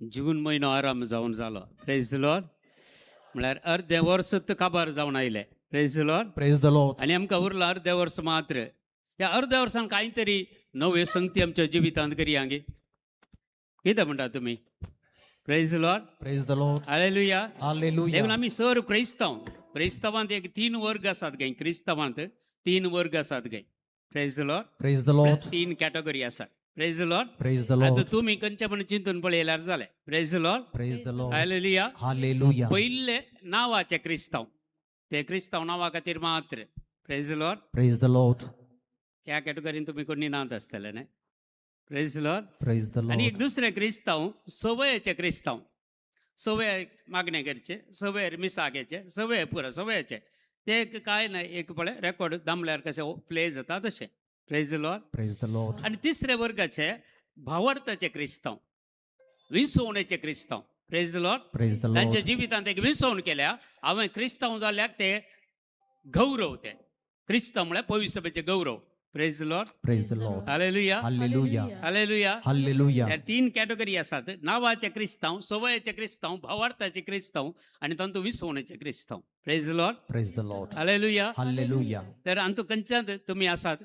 जून म्हयनो आराम जावन जालो. प्रेज लॉर्ड. म्हळ्यार अर्दें वर्स काबार जावन आयलें. Praise Lord. Praise the Lord. आनी आमकां उरलां अर्दें वर्स मात्र. त्या अर्द्या वर्सान कांय तरी नव्यो संगती आमच्या जिवितांत करया गे. कितें म्हणटा तुमी? Praise Lord. Praise the Lord. Hallelujah. देखून Hallelujah. आमी सर क्रिस्तांव. क्रिस्तांवांत एक तीन वर्ग आसात गे. क्रिस्तांवांत तीन वर्ग आसात गे. Praise Lord. Praise the Lord. तीन कॅटेगरी आसात. Praise Lord. Praise the आतां Lord. तुमी खंयचे म्हण चिंतून पळयल्यार जालें. Praise Lord. Praise the Lord. Hallelujah. Hallelujah. पयले नांवाचे क्रिस्तांव, ते क्रिस्तांव नांवा खातीर मात्र. Praise Lord. Praise the Lord. ह्या कॅटेगरीन तुमी कोणी नात आसतले न्हय? Praise Lord. Praise the आनी एक Lord. दुसरे क्रिस्तांव सवयेचे क्रिस्तांव. सवय मागणें करचें, सवयर मिसाक घेचें, सवय पुरो सवयेचे. ते एक कांय ना, एक पळय रेकॉर्ड दामल्यार कशें प्ले जाता तशें. Praise Lord. Praise the Lord. आनी तिसऱ्या वर्गाचे भावार्थाचे क्रिस्तांव, विसवणेचे क्रिस्तांव. Praise Lord. Praise the तांच्या Lord. जिवितांत एक विसवण केल्या. हांवें क्रिस्तांव जाल्यार ते गौरव, ते क्रिस्तांव म्हळ्यार पवित्र सभेचे गौरव. Praise Lord. Praise the Lord. Hallelujah. Hallelujah. Hallelujah. Hallelujah. ह्या तीन कॅटेगरी आसात. नांवाचे क्रिस्तांव, सवयेचे क्रिस्तांव, भावार्थाचे क्रिस्तांव आनी तांतू विसवणेचे क्रिस्तांव. Praise Lord. Praise the Lord. Hallelujah. Hallelujah. तर अंतू खंयच्यात तुमी आसात?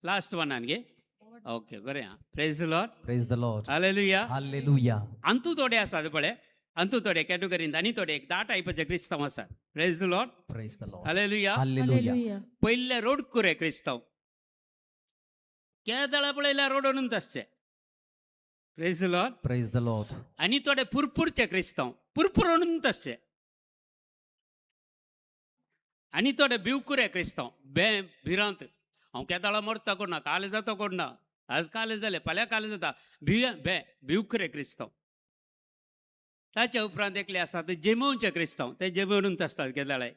लास्ट वनान गे. ओके, बरें आहा. Praise Lord. Praise the Lord. Hallelujah. Hallelujah. Antu थोडे आसात पळय, अंतू थोडे कॅटेगरींत आनी थोडे एक 10 टायपाचे क्रिस्तांव आसात. Praise Lord. Praise the Lord. Hallelujah. Hallelujah. पयले रोडकुरे क्रिस्तांव. केदळा पळयल्यार रोडून आसचे. Praise Lord. Praise the Lord. आनी थोडे पुरपुरचे क्रिस्तांव, पुरपुरून आसचे. आनी थोडे भिवकुरे क्रिस्तांव, बे भिरांत, हांव केदळा मरता कोण ना, काले जाता कोण ना, आज काले जाले, फाल्यां काले जाता, भिय बे भिवकुरे क्रिस्तांव. ताच्या उपरांत एकले आसात जेमोवचे क्रिस्तांव. ते जेमोवनूच आसतात केदळाय.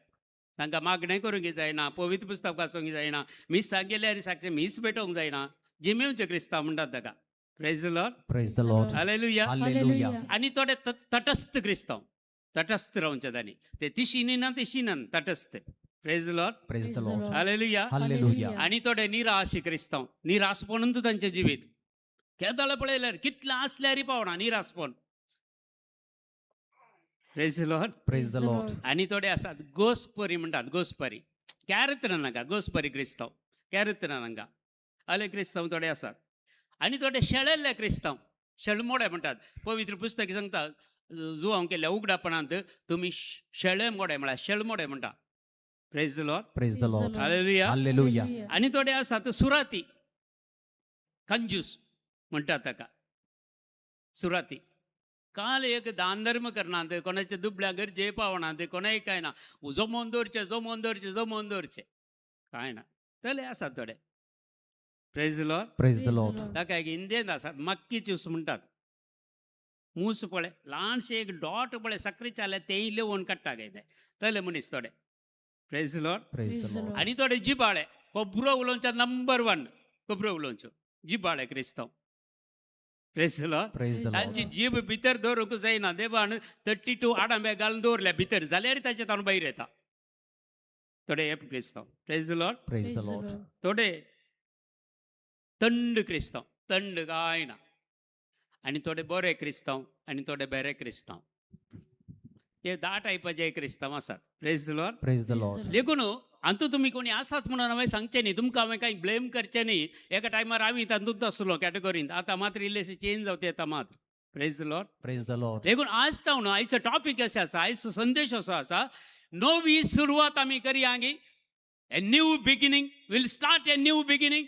तांकां मागणें करूंक जायना, पवित्र पुस्तक वाचूंक जायना, मिसाक गेल्यार सांगचें मीस पेटोवंक जायना. जेमेवचे क्रिस्तांव म्हणटात ताका. Praise Lord. Praise the Lord. Hallelujah. Hallelujah. आनी थोडे तटस्थ क्रिस्तांव. तटस्थ रावचे तांणी, ते तिशीनी ना तिशी ना, तटस्थ. Praise Lord. Praise the Lord. Hallelujah. Hallelujah. आनी थोडे निराशी क्रिस्तांव. निरासपण तांचें जिवीत. केदळ पळयल्यार कितलें आसल्यारय पावना, निरासपण. Praise Lord. Praise the Lord. आनी थोडे आसात गोसपरी म्हणटात. गोसपरी कॅरत नाका, गोसपरी क्रिस्तांव कॅरत नाका, अले क्रिस्तांव थोडे आसात. आनी थोडे शेळेल्ले क्रिस्तांव, शेळमोडे म्हणटात. पवित्र पुस्तक सांगता जुवांव केल्ल्या उगडापणांत तुमी शेळे मोडे म्हळ्यार शेळमोडे म्हणटा. Praise Lord. Praise the Lord. Hallelujah. Hallelujah. आनी थोडे आसात सुराती, कंजूस म्हणटात ताका सुराती. काल एक दान धर्म करनात, कोणाच्या दुबळ्या गरजे पावनात, कोणाय काय ना, जमोवन दवरचे, जमोवन दवरचे, जमोवन दवरचे, कांय ना. तले आसात थोडे. Praise Lord. Praise the Lord. ताका एक हिंदींत आसात मक्की चिप्स म्हणटात. मूस पळय ल्हानशें एक डॉट पळय साकरीचें जाल्यार तेंय लेवोन काडटा काय ते, तले मनीस थोडे. Praise Lord. Praise the Lord. आनी थोडे जिबाळे, खबरो उलोवच्या नंबर वन, खबरो उलोवच्यो जिबाळे क्रिस्तांव. Praise Lord. Praise the Lord. तांची जीब भितर दवरूंक जायना. देवान 32 आडांबे घालून दवरल्या भितर, जाल्यार ताचे ताणून भायर येता. थोडे हे क्रिस्तांव. Praise Lord. Praise the Lord. थोडे थंड क्रिस्तांव, थंड काय ना. आनी थोडे बरे क्रिस्तांव आनी थोडे बरे क्रिस्तांव. हे 10 टायपाचे क्रिस्तांव आसात. Praise Lord. Praise the Lord. देखून अंतू तुमी कोणी आसात म्हणून हांवें सांगचें न्ही, तुमकां हांवें कांय ब्लेम करचें न्ही. एका टायमार हांवें तातूंत आसलो कॅटेगरींत, आतां मात्र इल्लेशें चेंज जावं येता मात्र. Praise Lord. Praise the Lord. देखून आज तावन आयचो टॉपीक अशें आसा, आयचो संदेश असो आसा, नवी सुरवात आमी करया गी. A new beginning will start, a new beginning.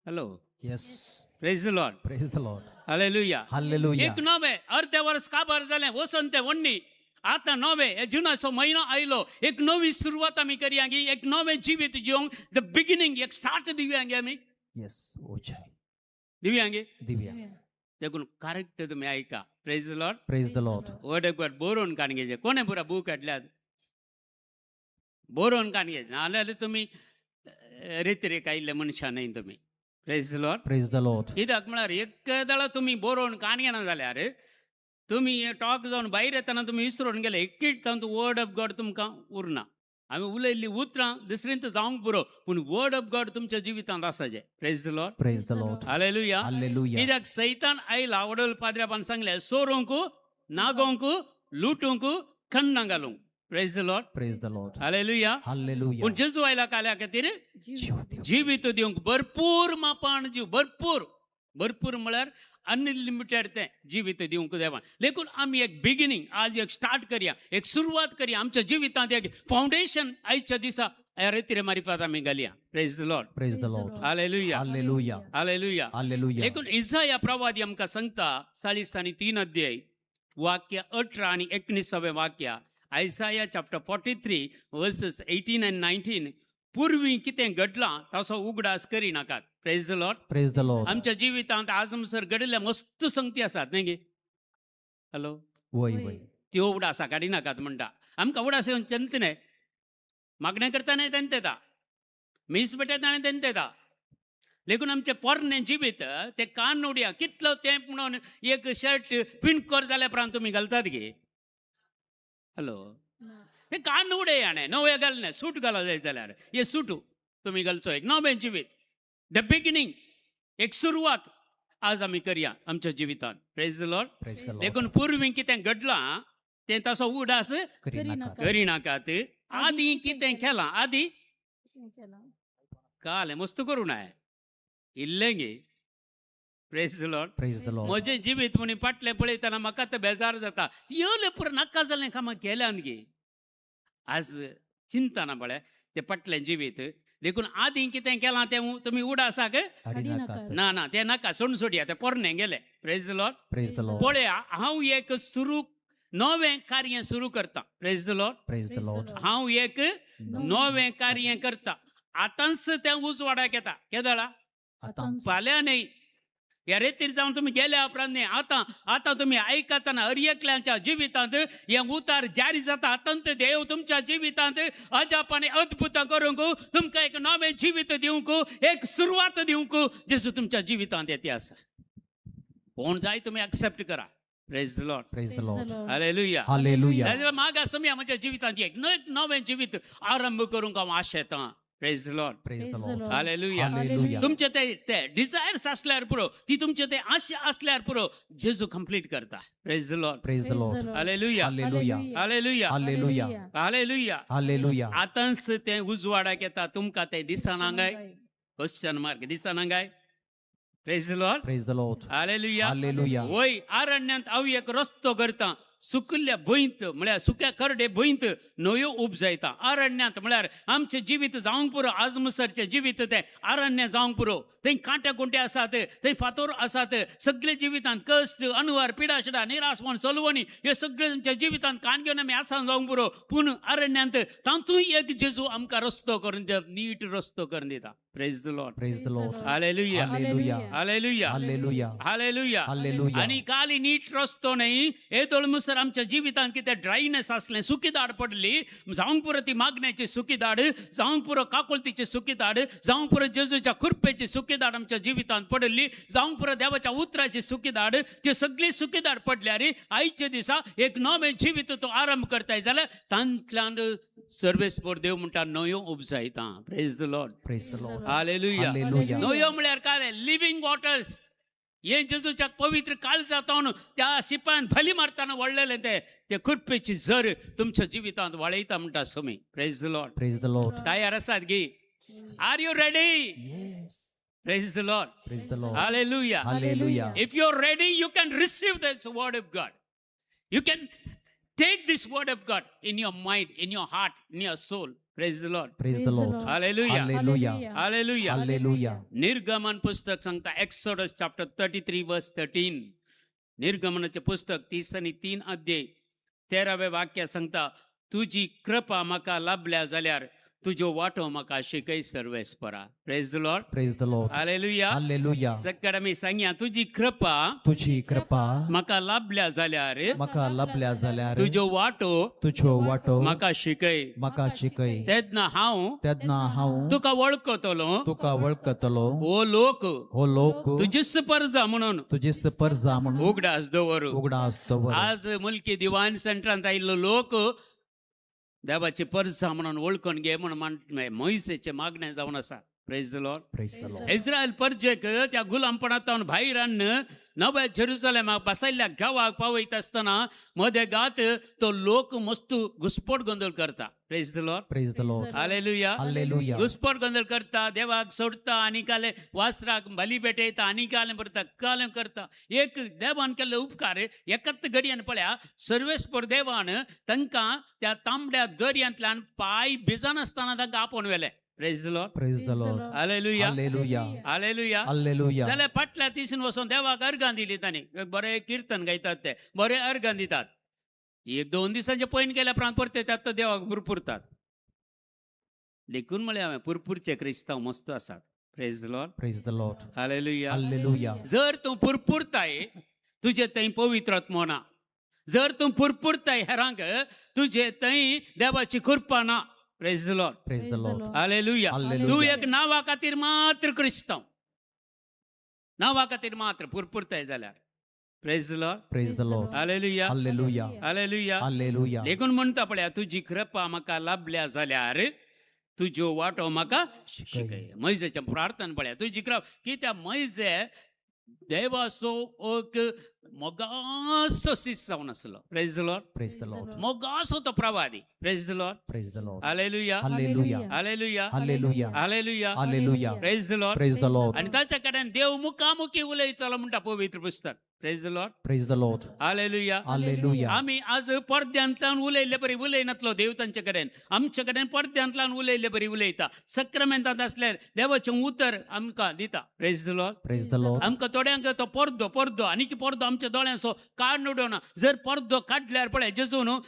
Hello. Yes. Praise Lord. Praise the Lord. Hallelujah. Hallelujah. एक नवें अर्दे वर्स काबार जालें, वसंत तें वण्णी. आतां नवें हे जुनाचो म्हयनो आयलो, एक नवी सुरवात आमी करया गी. एक नवें जिवीत जिवंक the beginning, एक स्टार्ट दिवया गे आमी. Yes. ओछाय. दिवया गे. दिव्या. देखून करेक्ट तुमी आयका. Praise Lord. Praise the Lord. Word एक बरोवन काडून घेवचें. कोणें पुरा बूक हाडल्यात, बरोवन काडून घेवचें. नाजाल्यार तुमी रेतरेक आयिल्ले मनशां न्हय तुमी. Praise Lord. Praise the Lord. कित्याक म्हळ्यार एकदां तुमी बरोवन कान घेना जाल्यार तुमी टॉक जावन भायर येतना तुमी विसरून गेले, एकच तातूंत वर्ड ऑफ गॉड तुमकां उरना. हांवें उलयल्लीं उतरां दुसरेंत जावंक पुरो, पूण वर्ड ऑफ गॉड तुमच्या जिवितांत आसाचें. Praise the Lord. Praise the Lord. Hallelujah. Hallelujah. कित्याक सैतान आयला, वडोल पाद्र्यापान सांगलें, सोरूंक, नागोवंक, लुटूंक, खन्ना घालूंक. Praise the Lord. Praise the Lord. Hallelujah. Hallelujah. पूण जेजू आयला काल्या खातीर जीव दिवंक. जिवीत दिवंक, भरपूर मापान जीव, भरपूर, भरपूर म्हळ्यार अनलिमिटेड तें जिवीत दिवंक देवान. देखून आमी एक बिगिनींग आज एक स्टार्ट करया, एक सुरवात करया आमच्या जिवितांत, एक फावंडेशन आयच्या दिसा ह्या रेतिरे मारिफात आमी घालया. Praise the Lord. Praise the Lord. Hallelujah. Hallelujah. Hallelujah. Hallelujah. देखून इजाया प्रवादी आमकां सांगता, 43 अध्याय वाक्य 18 आनी 19वें वाक्य, Isaiah chapter 43 verses 18 and 19, पूर्वी कितें घडलां ताचो उगडास करिनाकात. Praise the Lord. Praise the Lord. आमच्या जिवितांत आज म्हणसर घडिल्ल्या मस्त संगती आसात न्ही गे? हॅलो. वय वय. त्यो उडासा काडिनाकात म्हणटा. आमकां उडास येवन चिंत न्हय, मागणें करता न्हय तेंत येता, मीस पेटयता न्हय तेंत येता. लेकून आमचें पोरणें जिवीत तें कान उडया कितलो तेंप म्हणून एक शर्ट पिंटकोर जाल्या उपरांत तुमी घालतात गे? हॅलो. हे कान उडय हाणें नवें घालना, सूट घालो जाय जाल्यार हे सूट तुमी घालचो. एक नवें जिवीत, the beginning, एक सुरवात आज आमी करया आमच्या जिवितांत. Praise the Lord. Praise the Lord. देखून पूर्वी कितें घडलां तें ताचो उडास करिनाकात. करिनाकात. आदी कितें केलां, आदी काल मस्त करूं नाय इल्लें गे. Praise the Lord. Praise the Lord. म्हजें जिवीत म्हणी फाटलें पळयतना म्हाका आतां बेजार जाता, येवलें पुरो नाका जालें कामां केल्यान गे. आज चिंतना पळय तें फाटलें जिवीत. देखून आदी कितें केलां तें तुमी उडासाक हाडिनाकात. ना ना, तें नाका, सोडून सोडया, तें पोरणें गेलें. Praise the Lord. Praise the Lord. पळया, हांव एक सुरू नवें कार्य सुरू करता. Praise the Lord. Praise the Lord. हांव एक नवें कार्य करता, आतांच तें उजवाडाक येता. केदळा? आतां. फाल्यां न्ही, ह्या रेतीर जावन तुमी गेल्या उपरांत न्ही, आतां आतां तुमी आयकतना हर एकल्यांच्या जिवितांत हें उतार जारी जाता. आतांत देव तुमच्या जिवितांत अजाप आनी अद्भुतां करूंक, तुमकां एक नवें जिवीत दिवंक, एक सुरवात दिवंक जेजू तुमच्या जिवितांत येते आसा. कोण जाय तुमी एक्सेप्ट करा. Praise the Lord. Praise the Lord. Hallelujah. Hallelujah. नाजाल्यार मागास तुमी म्हज्या जिवितांत एक नवें जिवीत आरंभ करूंक हांव आशेतां. Praise the Lord. Praise the Lord. Hallelujah. Hallelujah. तुमचे ते ते डिझायर्स असल्यार पुरो, ती तुमचे ते आशा असल्यार पुरो, जेजू कंप्लीट करता. Praise the Lord. Praise the Lord. Hallelujah. Hallelujah. Hallelujah. Hallelujah. Hallelujah. Hallelujah. आतांच तें उजवाडाक येता, तुमकां तें दिसना काय? क्वेश्चन मार्क, दिसना काय? Praise the Lord. Praise the Lord. Hallelujah. Hallelujah. वय, आरण्यांत हांव एक रस्तो करता, सुकिल्ल्या भुंयत म्हळ्यार सुक्या करडे भुंयत न्हंयो उपजायता. आरण्यांत म्हळ्यार आमचें जिवीत जावंक पुरो, आजमसरचें जिवीत तें आरण्य जावंक पुरो. थंय कांटे कुंटे आसात, थंय फातोर आसात, सगळे जिवितांत कश्ट, अनवर, पिडाशिडा, निराशपण, सलवणी हे सगळे आमच्या जिवितांत कान घेवन आमी आसा जावंक पुरो. पूण आरण्यांत तातूंय एक जेजू आमकां रस्तो करून दिता, नीट रस्तो करून दिता. Praise the Lord. Praise the Lord. Hallelujah. Hallelujah. Hallelujah. Hallelujah. Hallelujah. Hallelujah. आनी काली नीट रस्तो न्हय, येदोळ मुसर आमच्या जिवितांत कितें ड्रायनेस आसलें, सुकी दाड पडली जावंक पुरो, ती मागण्याची सुकी दाड जावंक पुरो, काकुळतीची सुकी दाड जावंक पुरो, जेजूच्या कृपेची सुकी दाड आमच्या जिवितांत पडली जावंक पुरो, देवाच्या उतराची सुकी दाड, ती सगळी सुकी दाड पडल्यार आयच्या दिसा एक नवें जिवीत तो आरंभ करताय जाल्यार तांतल्यान सर्वेस्पोर देव म्हणटा न्हंयो उपजायता. Praise the Lord. Praise the Lord. Hallelujah. Hallelujah. न्हंयो म्हळ्यार काय? Living waters. हे जेजूच्या पवित्र काळजांत त्या सिपायान भली मारतना वळलेलें ते ते कृपेची झर तुमच्या जिवितांत वाळयता म्हणटा स्वामी. Praise the Lord. Praise the Lord. तयार आसात गी? Are you ready? Yes. Praise the Lord. Praise the Lord. Hallelujah. Hallelujah. If you are ready, you can receive this word of God. You can take this word of God in your mind, in your heart, in your soul. Praise the Lord. Praise the Lord. Hallelujah. Hallelujah. Hallelujah. Hallelujah. निर्गमन पुस्तक सांगता, Exodus chapter 33 verse 13, निर्गमनाचें पुस्तक 33 अध्याय 13व्या वाक्य सांगता, तुजी कृपा म्हाका लाभल्या जाल्यार तुज्यो वाटो म्हाका शिकय सर्वेस्परा. Praise the Lord. Praise the Lord. Hallelujah. Hallelujah. सकड आमी सांगया, तुजी कृपा तुजी कृपा म्हाका लाभल्या जाल्यार म्हाका लाभल्या जाल्यार तुज्यो वाटो तुज्यो वाटो म्हाका शिकय, म्हाका शिकय, तेन्ना हांव तेन्ना हांव तुका वळखतलो, तुका वळखतलो, हो लोक हो लोक तुजीच परजा म्हणून तुजीच परजा म्हणून उगडास दवर. उगडास दवर. आज मुलकी दिवाण सेंटरांत आयिल्लो लोक देवाची परजा म्हणून वळखून घे म्हणून मोयसेचें मागणें जावन आसा. Praise the Lord. Praise the Lord. Israel परजेक त्या गुलामपणांत भायर हाडून नव्या जेरुसलेमाक बसयल्ल्या गांवाक पावयता आसतना मदेगात तो लोक मस्त घुस्पट गोंदळ करता. Praise the Lord. Praise the Lord. Hallelujah. Hallelujah. घुस्पट गोंदळ करता, देवाक सोडता आनी काले वासराक बली भेटयता आनी कालें करता कालें करता. एक देवान केल्ले उपकार एकत घडयेन पळया सर्वेस्पर देवान तांकां त्या तांबड्या दर्यांतल्यान पांय भिजनासतना तांकां आपोवन व्हेलें. Praise the Lord. Praise the Lord. Hallelujah. Hallelujah. Hallelujah. Hallelujah. जाल्यार फाटल्या तिसून वचून देवाक अर्गां दिली तांणी. एक बरें किर्तन गायतात, ते बरें अर्गां दितात. एक दोन दिसांचे पयन केल्या उपरांत परते त्यात तो देवाक पुरपुरतात. देखून म्हळें हांवें पुरपुरचे क्रिस्तांव मस्त आसात. Praise the Lord. Praise the Lord. Hallelujah. Hallelujah. जर तूं पुरपुरताय तुजे थंय पवित्र आत्मो ना. जर तूं पुरपुरताय हेरांक तुजे थंय देवाची कृपा ना. Praise the Lord. Praise the Lord. Hallelujah. तूं Hallelujah. एक नांवा खातीर मात्र क्रिस्तांव, नांवा खातीर मात्र पुरपुरताय जाल्यार. Praise the Lord. Praise the Lord. Hallelujah. Hallelujah. Hallelujah. Hallelujah. देखून म्हणटा पळया तुजी कृपा म्हाका लाभल्या जाल्यार तुज्यो वाटो म्हाका शिकय. मोयजेचें प्रार्थना पळया तुजी कृपा कित्याक मोयजे देवाचो एक मोगासो शिस्त जावन आसलो. Praise the Lord. Praise the Lord. मोगासो तो प्रवादी. Praise the Lord. Praise the Lord. Hallelujah. Hallelujah. Hallelujah. Hallelujah. Hallelujah. Hallelujah. Praise the Lord. Praise the Lord. आनी ताच्या कडेन देव मुखामुखी उलयतलो म्हणटा पवित्र पुस्तक. Praise the Lord. Praise the Lord. Hallelujah. Hallelujah. आमी आज पडद्यांतल्यान उलयल्ले बरी उलयनातलो देव तांचे कडेन, आमचे कडेन पडद्यांतल्यान उलयल्ले बरी उलयता. सक्रामेंतांत आसल्यार देवाचें उतर आमकां दिता. Praise the Lord. Praise the Lord. आमकां थोड्यांक तो पडदो पडदो आनीक पडदो आमच्या दोळ्यांचो काडून उडोवना. जर पडदो काडल्यार पळय जेजू न्हू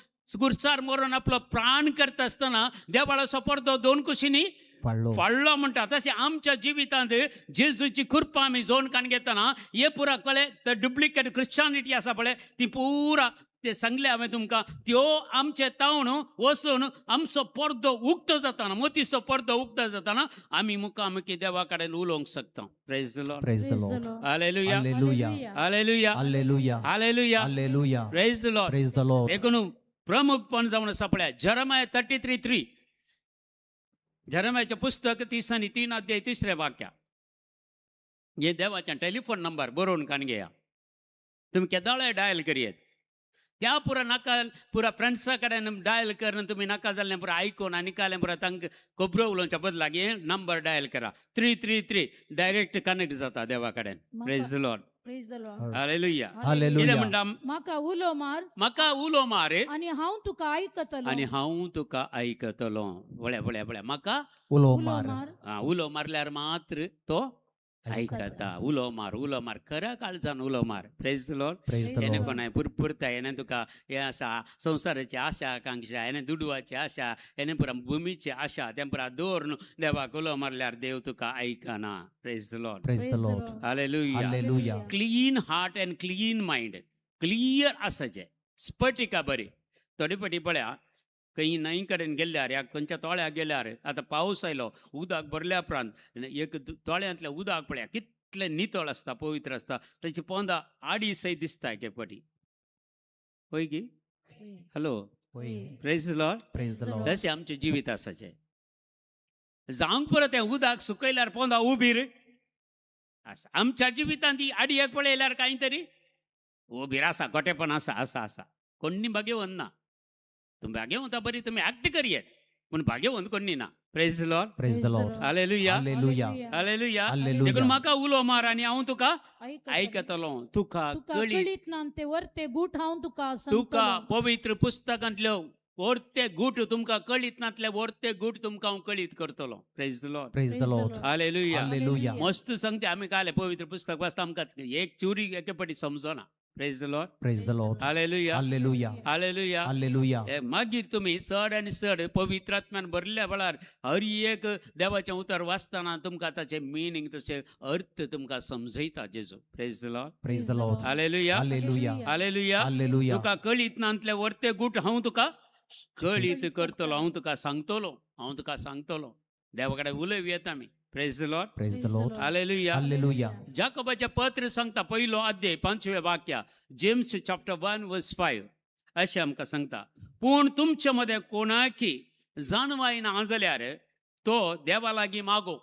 गुरसार मरून आपलो प्राण करता आसतना देवाळाचो पडदो दोन कुशींनी फाडलो. फाडलो म्हणटा. तशें आमच्या जिवितांत जेजूची कृपा आमी जोन काण घेतना हे पुरा कळ्ळें the duplicate Christianity आसा पळय ती पुरा ते सांगले हांवें तुमकां त्यो आमचे तावन वचून आमचो पडदो उक्तो जाताना, मोतीचो पडदो उक्तो जाताना आमी मुखामुखी देवा कडेन उलोवंक शकता. Praise the Lord. Praise the Lord. Hallelujah. Hallelujah. Hallelujah. Hallelujah. Hallelujah. Hallelujah. Praise the Lord. Praise the Lord. देखून प्रमुखपण जावन आसा पळय जेरेमाया 33:3. जेरेमायाचें पुस्तक 33 अध्याय 3 वाक्य. हे देवाचें टेलिफोन नंबर बरोवन कान घेया. तुमी केदाळाय डायल करयेत त्या पुरा नाका पुरा फ्रेंड्सा कडेन डायल करून तुमी नाका जाल्लें पुरा आयकून आनी कालें पुरा तांकां खबरो उलोवच्या बदलाक हे नंबर डायल करा. 333 डायरेक्ट कनेक्ट जाता देवा कडेन. Praise the Lord. Praise the Lord. Hallelujah. कितें Hallelujah. म्हणटा? म्हाका उलो मार म्हाका उलो मार आनी हांव तुका आयकतलो. आनी हांव तुका आयकतलो. पळया पळया पळया म्हाका उलो उलो मार. मार. आं, उलो मारल्यार मात्र तो आयकता. उलो मार, उलो मार, खऱ्या काळजान उलो मार. Praise the Lord. Praise the हेणे Lord. कोणाय पुरपुरता, हेणे तुका हें आसा संवसाराची आशा आकांक्षा, हेणे दुडवाची आशा, हेणे पुरा भुमीची आशा, तें पुरा दवरून देवाक उलो मारल्यार देव तुका आयकना. Praise the Lord. Praise the Lord. Hallelujah. Hallelujah. Clean heart and clean mind, clear आसाचें, स्फटिका बरी. थोडे फाटी पळया खंय न्हंय कडेन गेल्यार ह्या खंयच्या तळ्याक गेल्यार आतां पावस आयलो उदक भरल्या उपरांत एक तळ्यांतलें उदक पळया कितलें नितळ आसता, पवित्र आसता. ताची पोंदा आडी सयत दिसता एके फावटी. हय की? Hello. Praise the Lord. Praise the Lord. तशें आमचें जिवीत आसाचें. जावंक पुरो तें उदक सुकयल्यार पोंदा उबीर आसा. आमच्या जिवितांत ती आडयेक पळयल्यार कांय तरी उबीर आसा, गोटेपण आसा, आसा आसा. कोण्णी भाग्यवंत ना. तुमी भाग्यवंता बरी तुमी एक्ट करयेत पूण भाग्यवंत कोण्णी ना. Praise the Lord. Praise the Lord. Hallelujah. Hallelujah. Hallelujah. देखून Hallelujah. म्हाका उलो मार आनी हांव तुका आयकतलो. तुका तुका कळीत कळीत ना ते वर्ते गूट हांव तुका तुका सांगतलो. पवित्र पुस्तकांतल्यो वर्ते गूट तुमकां कळीत नातले वर्ते गूट तुमकां हांव कळीत करतलो. Praise the Lord. Praise the Lord. Hallelujah. Hallelujah. मस्त सांगते आमी काले पवित्र पुस्तक वाचता आमकां एक चुरी एके फावटी समजना. Praise the Lord. Praise the Lord. Hallelujah. Hallelujah. Hallelujah. Hallelujah. हे मागीर तुमी चड आनी चड पवित्र आत्म्यान भरल्या वेळार हर एक देवाचें उतर वाचतना तुमकां ताचें मिनींग, तशें अर्थ तुमकां समजयता जेजू. Praise the Lord. Praise the Lord. Hallelujah. Hallelujah. Hallelujah. Hallelujah. तुका कळीत नातले वर्ते गूट हांव तुका कळीत करतलो. हांव तुका सांगतलो, हांव तुका सांगतलो. देवा कडेन उलोवं येता आमी. Praise the Lord. Praise the Lord. Hallelujah. Hallelujah. जाकोबाचें पत्र सांगता 1 अध्याय 5 वाक्य, जेम्स चॅप्टर 1 वर्स 5 अशें आमकां सांगता. पूण तुमचे मदें कोणाकी जाणवाय ना जाल्यार तो देवा लागीं मागो.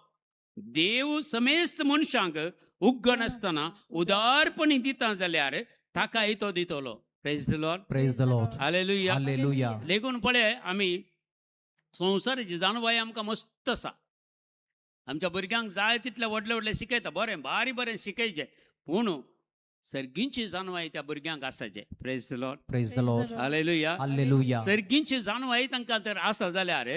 देव समेस्त मनशांक उग्गण आसतना उदारपणी दिता जाल्यार ताकाय तो दितलो. Praise the Lord. Praise the Lord. Hallelujah. Hallelujah. देखून पळय आमी संवसाराची जाणवाय आमकां मस्त आसा. आमच्या भुरग्यांक जाय तितले व्हडले व्हडले शिकयता, बरें बारी बरें शिकयचें, पूण सर्गींची जाणवाय त्या भुरग्यांक आसाचे. Praise the Lord. Praise the Lord. Hallelujah. Hallelujah. सर्गींची जाणवाय तांकां तर आसा जाल्यार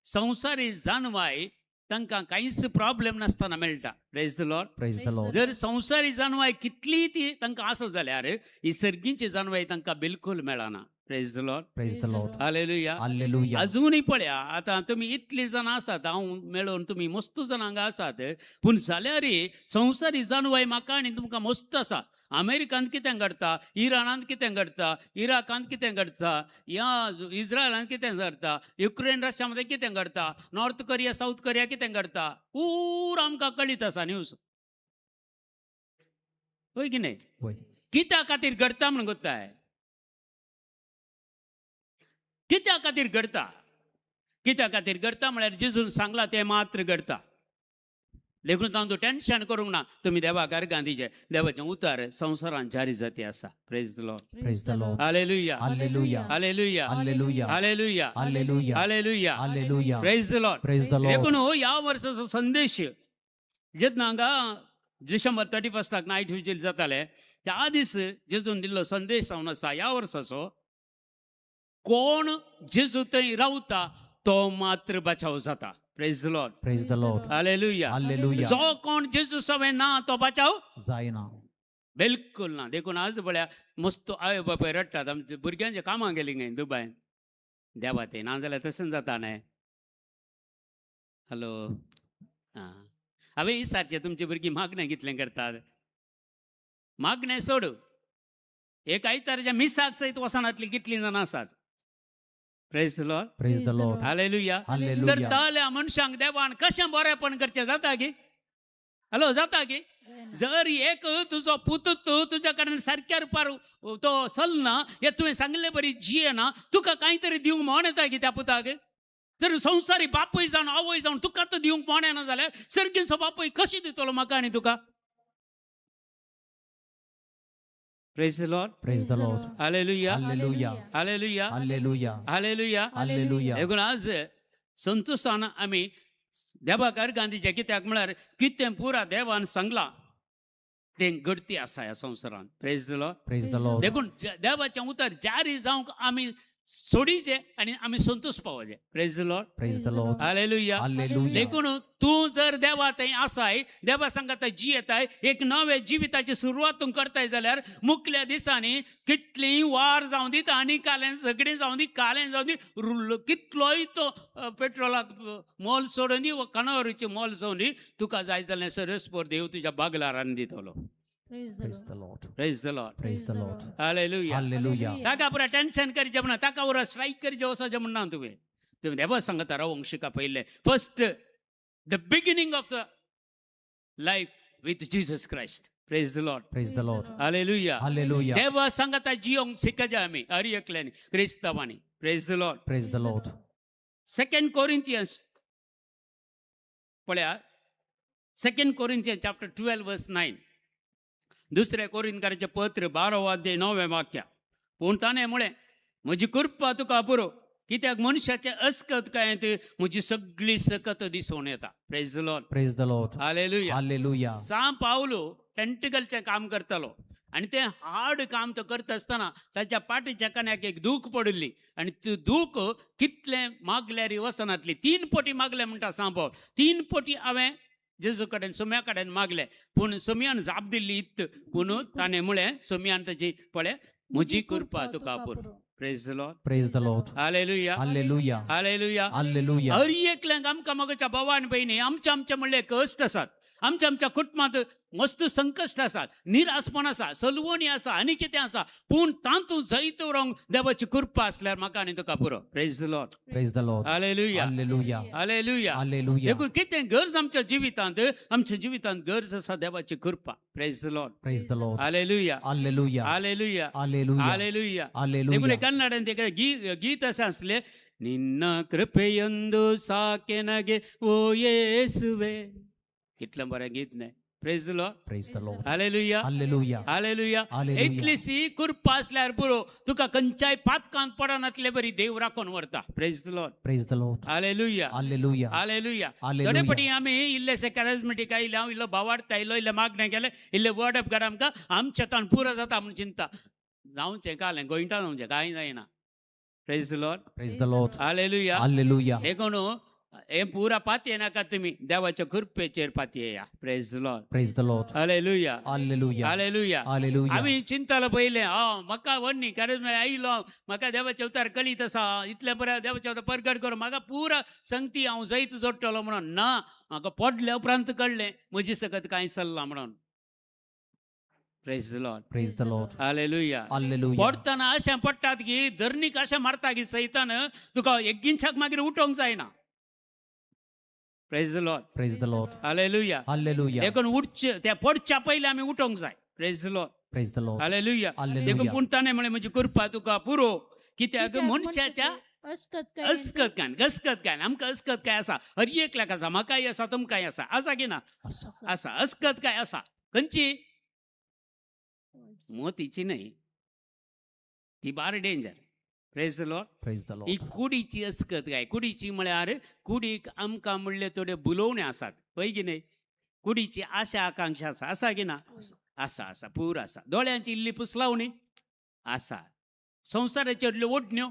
संवसारी जाणवाय तांकां कांयच प्रॉब्लेम नासतना मेळटा. Praise the Lord. Praise the Lord. जर संवसारी जाणवाय कितलीय ती तांकां आसा जाल्यार ही सर्गींची जाणवाय तांकां बिलकूल मेळना. Praise the Lord. Praise the Lord. Hallelujah. Hallelujah. अजूनय पळया आतां तुमी इतली जाणां आसात, हांव मेळून तुमी मस्त जाणां हांगा आसात, पूण जाल्यार संवसारी जाणवाय म्हाका आनी तुमकां मस्त आसा. अमेरिकांत कितें घडटा, इराणांत कितें घडटा, इराकांत कितें घडटा, ह्या इस्रायलांत कितें घडटा, युक्रेन रशिया मदें कितें घडटा, नॉर्थ कोरिया सावथ कोरिया कितें घडटा, पुरो आमकां कळीत आसा न्यूज. हय की न्हय? वय. कित्या खातीर घडटा म्हण गोत्ताय? कित्या खातीर घडटा? कित्या खातीर घडटा म्हळ्यार जेजून सांगलां तें मात्र घडटा. देखून तांतूं टेन्शन करूंक ना. तुमी देवाक अर्गां दिचें. देवाचें उतर संवसारांत जारी जाती आसा. Praise the Lord. Praise the Lord. Hallelujah. Hallelujah. Hallelujah. Hallelujah. Hallelujah. Hallelujah. Hallelujah. Hallelujah. Praise the Lord. Praise the Lord. देखून ह्या वर्साचो संदेश जेन्ना हांगा डिसेंबर 31 नायट विजील जाताले त्या दीस जेजून दिल्लो संदेश जावन आसा ह्या वर्साचो, कोण जेजू थंय रावता तो मात्र बचाव जाता. Praise the Lord. Praise the Lord. Hallelujah. Hallelujah. जो कोण जेजू सवें ना तो बचाव जायना. बिलकुल ना. देखून आज पळया मस्त आवय बापाय रडटात, आमच्या भुरग्यांच्या कामां गेली न्हय दुबायन, देवा ते ना जाल्यार तशें जाता न्हय. हॅलो, आं, हांवें विचारचें तुमची भुरगीं मागणें कितलें करतात? मागणें सोडू, एक आयतारच्या मिसाक सयत वचनातलीं कितलीं जाणां आसात? Praise the Lord. Praise the Lord. Hallelujah. तर हालेलुया. तल्या मनशांक देवान कशें बरेपण करचें जाता की? हॅलो, जाता की? जर एक तुजो पूत तुज्या कडेन सारक्या रुपार तो चलना, हे तुवें सांगिल्ले बरी जियेना, तुका कांय तरी दिवंक म्हण येता की त्या पुताक? जर संवसारी बापूय जावन आवय जावन तुका तो दिवंक म्हण येना जाल्यार सर्गींचो बापूय कशी दितलो म्हाका आनी तुका? Praise the Lord. Praise the Lord. Hallelujah. Hallelujah. Hallelujah. Hallelujah. Hallelujah. Hallelujah. देखून आज संतोशान आमी देवाक अर्गां दिचें. कित्याक म्हळ्यार कितें पुरा देवान सांगलां तें घडती आसा ह्या संवसारांत. Praise the Lord. Praise the Lord. देखून देवाचें उतर जारी जावंक आमी सोडीचें आनी आमी Santosh पावचें. Praise the Lord. Praise the Lord. Hallelujah. Hallelujah. देखून तूं जर देवा थंय आसाय, देवा सांगाता जियेताय, एक नवे जिविताची सुरवात तूं करताय जाल्यार मुखल्या दिसांनी कितलीं वार जावं दी, आनी कालें झगडीं जावं दी, कालें जावं दी, कितलोय तो पेट्रोलाक मोल सोडून दी वा कणावरीचें मोल सोडून दी, तुका जाय जाल्यार सर्वेस्पर देव तुज्या बागलारान दितलो. Praise the Lord. Praise the Lord. Praise the Lord. Hallelujah. Hallelujah. ताका पुरा टेन्शन करचें म्हणना, ताका पुरा स्ट्रायक करचें वचचें म्हणना. तुवें तुमी देवा सांगता रावंक शिका पयलें. First the beginning of the life with Jesus Christ. Praise the Lord. Praise the Lord. Hallelujah. Hallelujah. देवा सांगता जियोंक शिकजा आमी हर एकल्यानी क्रिस्तांवांनी. Praise the Lord. Praise the Lord. Second Corinthians पळया, Second Corinthians chapter 12 verse 9. दुसऱ्या कोरिंतकाराचें पत्र 12 अध्याय 9 वाक्य. पूण ताणें म्हळें, म्हजी कृपा तुका पुरो, कित्याक मनशाचे अस्कत काय म्हजी सगळी सकत दिसून येता. Praise the Lord. Praise the Lord. Hallelujah. Hallelujah. सांव पावलो टेंटिकलचें काम करतालो आनी तें हार्ड काम तो करता आसतना ताच्या पाटीच्या कान्याक एक दूख पडिल्ली आनी ती दूख कितलें मागल्यार वचनातली. 3 पटी मागलें म्हणटा सांव पावल. 3 पटी हांवें जेजू कडेन सोम्या कडेन मागलें, पूण सोम्यान जाप दिल्ली इत्त, पूण ताणें म्हळें सोम्यान ताची पळय म्हजी कृपा तुका पुरो. Praise the Lord. Praise the Lord. Hallelujah. Hallelujah. Hallelujah. Hallelujah. हर एकल्यांक आमकां मगोच्या भाव आनी भयणी आमच्या आमच्या म्हणले कश्ट आसात. आमच्या आमच्या कुटुंबांत मस्त संकश्ट आसात, निरासपण आसा, सलवणी आसा आनी कितें आसा, पूण तातूंत जैत व्हरूंक देवाची कृपा आसल्यार म्हाका आनी तुका पुरो. Praise the Lord. Praise the Lord. Hallelujah. Hallelujah. Hallelujah. Hallelujah. देखून कितें गरज आमच्या जिवितांत, आमच्या जिवितांत गरज आसा देवाची कृपा. Praise the Lord. Praise the Lord. Hallelujah. Hallelujah. Hallelujah. Hallelujah. Hallelujah. देखून Hallelujah. कन्नडांत एक गीत अशें आसलें, ನಿನ್ನ ಕೃಪೆಯೊಂದು ಸಾಕೆನಗೆ ಓ ಯೇಸುವೆ. कितलें बरें गीत न्हय. Praise the Lord. Praise the Lord. Hallelujah. Hallelujah. Hallelujah. Hallelujah. इतलीशी कृपा आसल्यार पुरो, तुका खंयच्याय पातकांत पडनातले बरी देव राखून व्हरता. Praise the Lord. Praise the Lord. Hallelujah. Hallelujah. Hallelujah. थोडे Hallelujah. पटी आमी इल्लेशे कॅरिज्मेटीक आयले, हांव इल्लो भावार्थ आयलो, इल्लें मागणें केलें, इल्लें वर्ड ऑफ गॉड आमकां आमच्या तान पुरो जाता म्हूण चिंता जावचें कालें गोंयटा जावचें कांय जायना. Praise the Lord. Praise the Lord. Hallelujah. Hallelujah. देखून हें पुरा पातयेनाका तुमी, देवाच्या कृपेचेर पातयेया. Praise the Lord. Praise the Lord. Hallelujah. Hallelujah. Hallelujah. Hallelujah. आमी चिंतलो पयलें, हांव म्हाका व्हडनी कारण आयलो, म्हाका देवाचें उतर कळीत आसा, इतलें बरें देवाचें उतर परगट करून म्हाका पुरा संगती हांव जैत जोडटलो म्हणून ना, म्हाका पडल्या उपरांत कळ्ळें म्हजी सकत कांय चल्लां म्हणून. Praise the Lord. Praise the Lord. Hallelujah. Hallelujah. पडटना अशें पडटात की धरणीक अशें मारता की सैतान तुका एगिंच्याक मागीर उठोवंक जायना. Praise the Lord. Praise the Lord. Hallelujah. Hallelujah. देखून उठचे त्या पडच्या पयलीं आमी उठोवंक जाय. Praise the Lord. Praise the Lord. Hallelujah. देखून Hallelujah. पूण ताणें म्हणलें म्हजी कृपा तुका पुरो, कित्याक मनशाच्या अस्कत अस्कत काय गसकत काय आमकां अस्कत काय आसा, हर एकल्याक आसा, म्हाकाय आसा, तुमकांय आसा, आसा की ना? आसा. आसा. अस्कत काय आसा, खंयची? मोतीची न्हय, ती bar danger. Praise the Lord. Praise the he Lord. कुडीची अस्कत काय, कुडीची म्हळ्यार कुडीक आमकां म्हणले थोडे बुलोवणे आसात, पळय की न्हय, कुडीची आशा आकांक्षा आसा, आसा की ना? आसा, आसा, पूर आसा. दोळ्यांची इल्ली पुसलावणी आसा, संवसाराच्यो इल्ल्यो ओडण्यो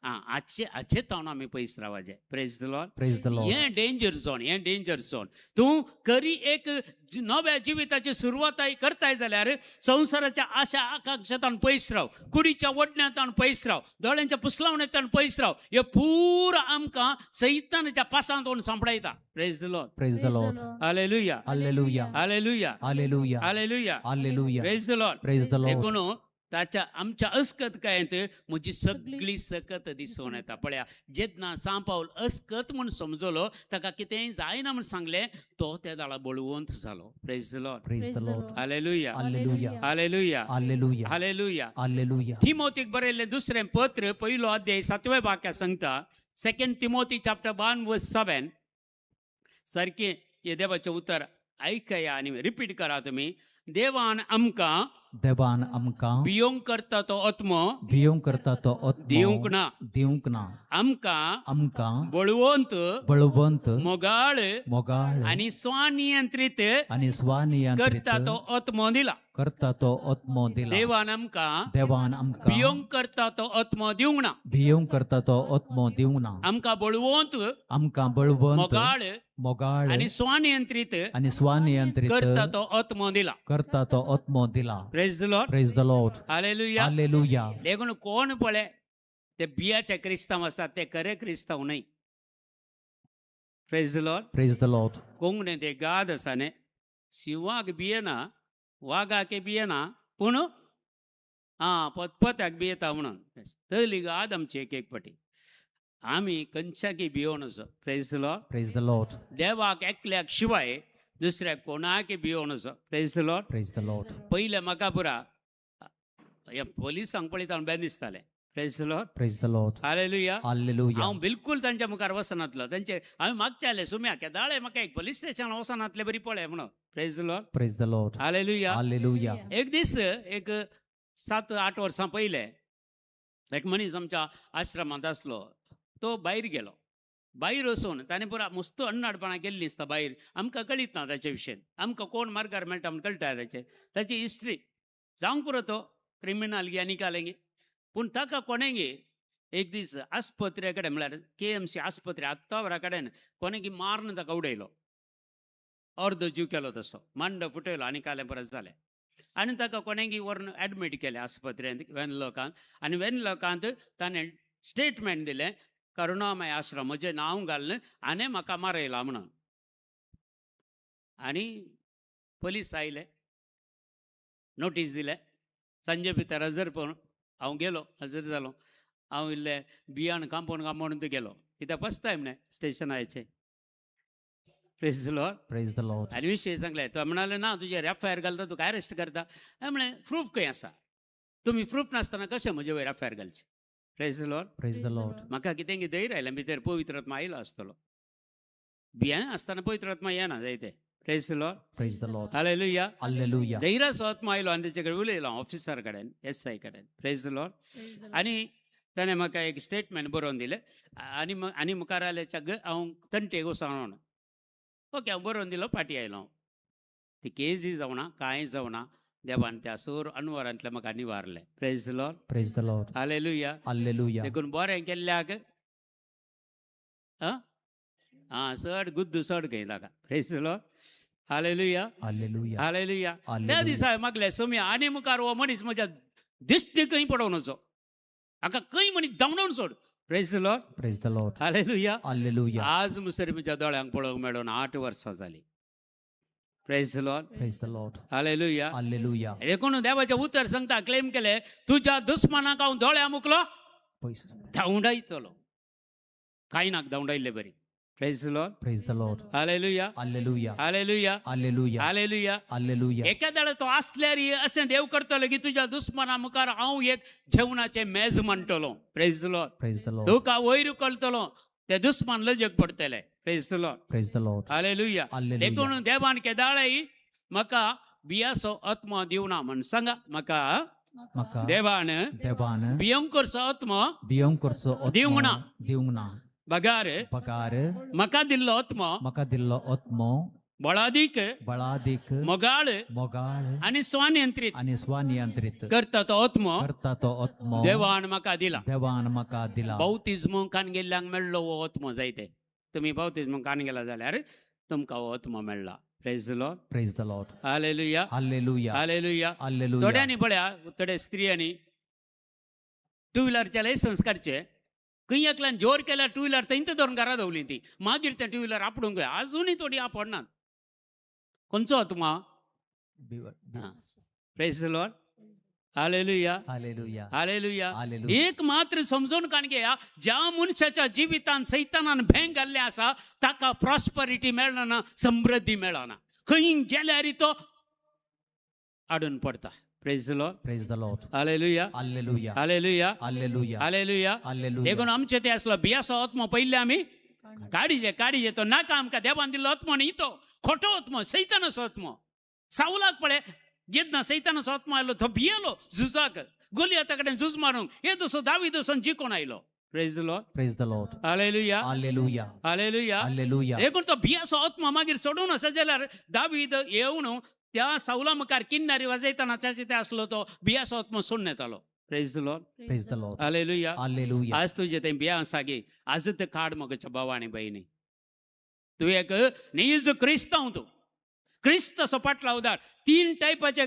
आं, हाचे हाचे तावन आमी पयस रावपाचें. Praise the Lord. Praise the Lord. हें डेंजर झोन, हें डेंजर झोन. तूं खरी एक नव्या जिविताची सुरवात करताय जाल्यार संवसाराच्या आशा आकांक्षांतान पयस राव, कुडीच्या ओडण्यांतान पयस राव, दोळ्यांच्या पुसलावण्यांतान पयस राव. हे पुरा आमकां सैतानाच्या पासांत वचून सांपडायता. Praise the Lord. Praise the Lord. Hallelujah. Hallelujah. Hallelujah. Hallelujah. Hallelujah. Hallelujah. Praise the Lord. Praise the Lord. देखून ताच्या आमच्या अस्कत कायंत म्हजी सगळी सकत दिसून येता. पळया, जेन्ना सांपावल अस्कत म्हूण समजलो, ताका कितेंय जायना म्हूण सांगलें, तो त्या दाळा बळवंत जालो. Praise the Lord. Praise the Lord. Hallelujah. Hallelujah. Hallelujah. Hallelujah. Hallelujah. Hallelujah. तिमोतीक बरयल्लें दुसरें पत्र पयलो अध्याय सातवें वाक्य सांगता, 2 Timothy chapter 1 verse 7. सारकें हें देवाचें उतर आयकया आनी रिपीट करा तुमी. देवान आमकां देवान आमकां भियोंक करता तो आत्मो भियोंक करता तो आत्मो दिवंक ना, दिवंक ना, आमकां आमकां बळवंत बळवंत मोगाळ मोगाळ आनी स्वनियंत्रीत आनी स्वनियंत्रीत करता तो आत्मो दिला. करता तो आत्मो दिला. देवान आमकां देवान आमकां भियोंक करता तो आत्मो दिवंक ना, भियोंक करता तो आत्मो दिवंक ना, आमकां बळवंत आमकां बळवंत मोगाळ मोगाळ आनी स्वनियंत्रीत आनी स्वनियंत्रीत करता तो आत्मो दिला. करता तो आत्मो दिला. Praise the Lord. Praise the Lord. Hallelujah. Hallelujah. देखून कोण पळय ते बियाचे क्रिस्तांव आसतात, ते खरे क्रिस्तांव न्हय. Praise the Lord. Praise the Lord. कोंकणींत एक गाद आसा न्ही, शिंवाक भियेना, वागाक भियेना, पूण आं पतपत्याक भियेता म्हणून. तसली गाद आमची एक एक फावटी. आमी खंयच्याकय भियोवन आसा. Praise the Lord. Praise the Lord. देवाक एकल्याक शिवाय दुसऱ्याक कोणाकय भियोवन आसा. Praise the Lord. Praise the Lord. पयलें म्हाका पुरा ह्या पोलिसांक पळयता हांव बेन दिसतालें. Praise the Lord. Praise the Lord. Hallelujah. Hallelujah. हांव बिलकूल तांच्या मुखार वचनातलो, तांचे हांवें मागचें सुम्या केदाळे म्हाका एक पोलीस स्टेशन वचनातले बरी पळय म्हणून. Praise the Lord. Praise the Lord. Hallelujah. Hallelujah. एक दीस एक 7-8 वर्सां पयलें एक मनीस आमच्या आश्रमांत आसलो, तो भायर गेलो. भायर वचून ताणें पुरा मस्त अन्नाडपणां केल्लीं दिसता भायर, आमकां कळीत ना ताचे विशयन, आमकां कोण मार्गार मेळटा म्हूण कळटा ताचें, ताची हिस्ट्री जावंक पुरो, तो क्रिमिनल गी आनी कालें गी. पूण ताका कोणें एक दीस आस्पत्रे कडेन म्हळ्यार KMC आस्पत्रे आत्तावरा कडेन कोणें मारून ताका उडयलो, अर्दो जीव केलो तसो, मांड फुटयलो आनी कालें परत जालें. आनी ताका कोणें व्हरून एडमीट केलें आस्पत्रेंत वेनलॉकांत. आनी वेनलॉकांत ताणें स्टेटमेंट दिलें, करुणामय आश्रम म्हजें नांव घालून आनी म्हाका मारयला म्हणून. आनी पोलीस आयले, नोटीस दिले, सांजे भितर हजर पळोवन हांव गेलो, हजर जालो. हांव इल्लें बियाण कांपाउंड कांपाउंड गेलो, कित्याक फर्स्ट टायम न्हय स्टेशनाचे. Praise the Lord. Praise the Lord. आनी विशय सांगले, तो म्हणाले ना तुजेर एफ I R घालता, तुका अरेस्ट करता. हांवें म्हणलें प्रूफ खंय आसा? तुमी प्रूफ नासतना कशें म्हजे वयर एफ I R घालचें? Praise the Lord. Praise the Lord. म्हाका कितें धैर्य आयलें भितर, पवित्र आत्मा आयलो आसतलो. भियां आसतना पवित्र आत्मा येना जायते. Praise the Lord. Praise the Lord. Hallelujah. Hallelujah. धैर्याचो आत्मा आयलो आनी तेचे कडेन उलयलो, ऑफिसर कडेन, एस I कडेन. Praise the Lord. आनी ताणें म्हाका एक स्टेटमेंट बरोवन दिलें आनी आनी मुखार आयले हांव तंटेक वचोन म्हणून. ओके, हांव बरोवन दिलो, फाटीं आयलो हांव. ती केजी जावना, कांय जावना, देवान त्या सोर अनवरांतलें म्हाका निवारलें. Praise the Lord. Praise the Lord. Hallelujah. Hallelujah. देखून बरें केल्ल्याक आं चड गुद्दू चड खंय ताका. Praise the Lord. Hallelujah. Hallelujah. Hallelujah. त्या हालेलुया. दिसा हांवें मागलें, सोम्या आनी मुखार हो मनीस म्हज्या दिश्टी खंय पडोवन वचो, हाका खंय मनीस धांवडोवन सोड. Praise the Lord. Praise the Lord. Hallelujah. Hallelujah. आज मुसरी म्हज्या दोळ्यांक पळोवंक मेळून 8 वर्सां जालीं. Praise the Lord. Praise the Lord. Hallelujah. Hallelujah. देखून देवाचें उतर सांगता, क्लेम केलें, तुज्या दुस्मानाक हांव दोळ्या मुकलो धांवडायतलो. कांय नाक धांवडायल्ले बरी. Praise the Lord. Praise the Lord. Hallelujah. Hallelujah. Hallelujah. Hallelujah. Hallelujah. Hallelujah. एखाद्या तो आसल्यार अशें देव करतलो की तुज्या दुस्माना मुखार हांव एक जेवणाचें मेज मांडटलो. Praise the Lord. Praise the Lord. तुका वयर उखलतलो, ते दुस्मान लजेक पडटले. Praise the Lord. Praise the Lord. Hallelujah. Hallelujah. देखून देवान केदाळय म्हाका बियाचो आत्मो दिवना म्हण सांगा. म्हाका म्हाका देवान देवान भियंकरचो आत्मो भियंकरचो दिवंक ना, दिवंक ना, बगार बगार म्हाका दिल्लो आत्मो म्हाका दिल्लो आत्मो बळादीक बळादीक मोगाळ मोगाळ आनी स्वनियंत्रीत आनी स्वनियंत्रीत करता तो आत्मो करता तो आत्मो देवान म्हाका दिला. देवान म्हाका दिला. बाउतिज्म कान गेल्ल्यांक मेळ्ळो हो आत्मो जायते. तुमी बाउतिज्म कान गेला जाल्यार तुमकां हो आत्मो मेळ्ळा. Praise the Lord. Praise the Lord. Hallelujah. Hallelujah. Hallelujah. Hallelujah. थोड्यांनी पळया, थोडे स्त्रियांनी टू व्हिलरचे लायसन्स काडचे, खंय एकल्यान जोर केल्यार टू व्हिलर थंयच धरून घरा दवरली ती, मागीर तें टू व्हिलर आपडूंक जाय. आजुनूय थोडी आपडनात. खंयचो आत्मा? Praise the Lord. Hallelujah. Hallelujah. Hallelujah. Hallelujah. एक मात्र समजून काण घेया, ज्या मनशाच्या जिवितान सैतानान भेंग घाल्लें आसा ताका प्रॉस्परिटी मेळना, समृद्धी मेळना. खंय गेल्यार तो आडून पडता. Praise the Lord. Praise the Lord. Hallelujah. Hallelujah. Hallelujah. Hallelujah. Hallelujah. Hallelujah. देखून आमचे ते आसलो बियासो आत्मो पयले आमी काडीजे काडीजे, तो नाका आमकां देवान दिल्लो आत्मो न्ही, तो खोटो आत्मो, सैतानाचो आत्मो. सावलाक पळय जेन्ना सैतानाचो आत्मो आयलो तो भियेलो झुजाक, गोलियाता कडेन झूज मारूंक. हे दसो दावीद वचून जिखून आयलो. Praise the Lord. Praise the Lord. Hallelujah. Hallelujah. Hallelujah. Hallelujah. देखून तो बियासो आत्मो मागीर सोडून आसा जाल्यार दावीद येवन त्या सावला मुखार किन्नारी वाजयतना ताचे ते आसलो तो बियासो आत्मो सोडून येतालो. Praise the Lord. Praise the Lord. Hallelujah. Hallelujah. आज तुजे तें बियां आसा गे, आज तें काड म्हज्या भाव आनी भयणी. तूं एक नीज क्रिस्तांव, तूं क्रिस्त असो पाटला उदार. 3 टायपाचे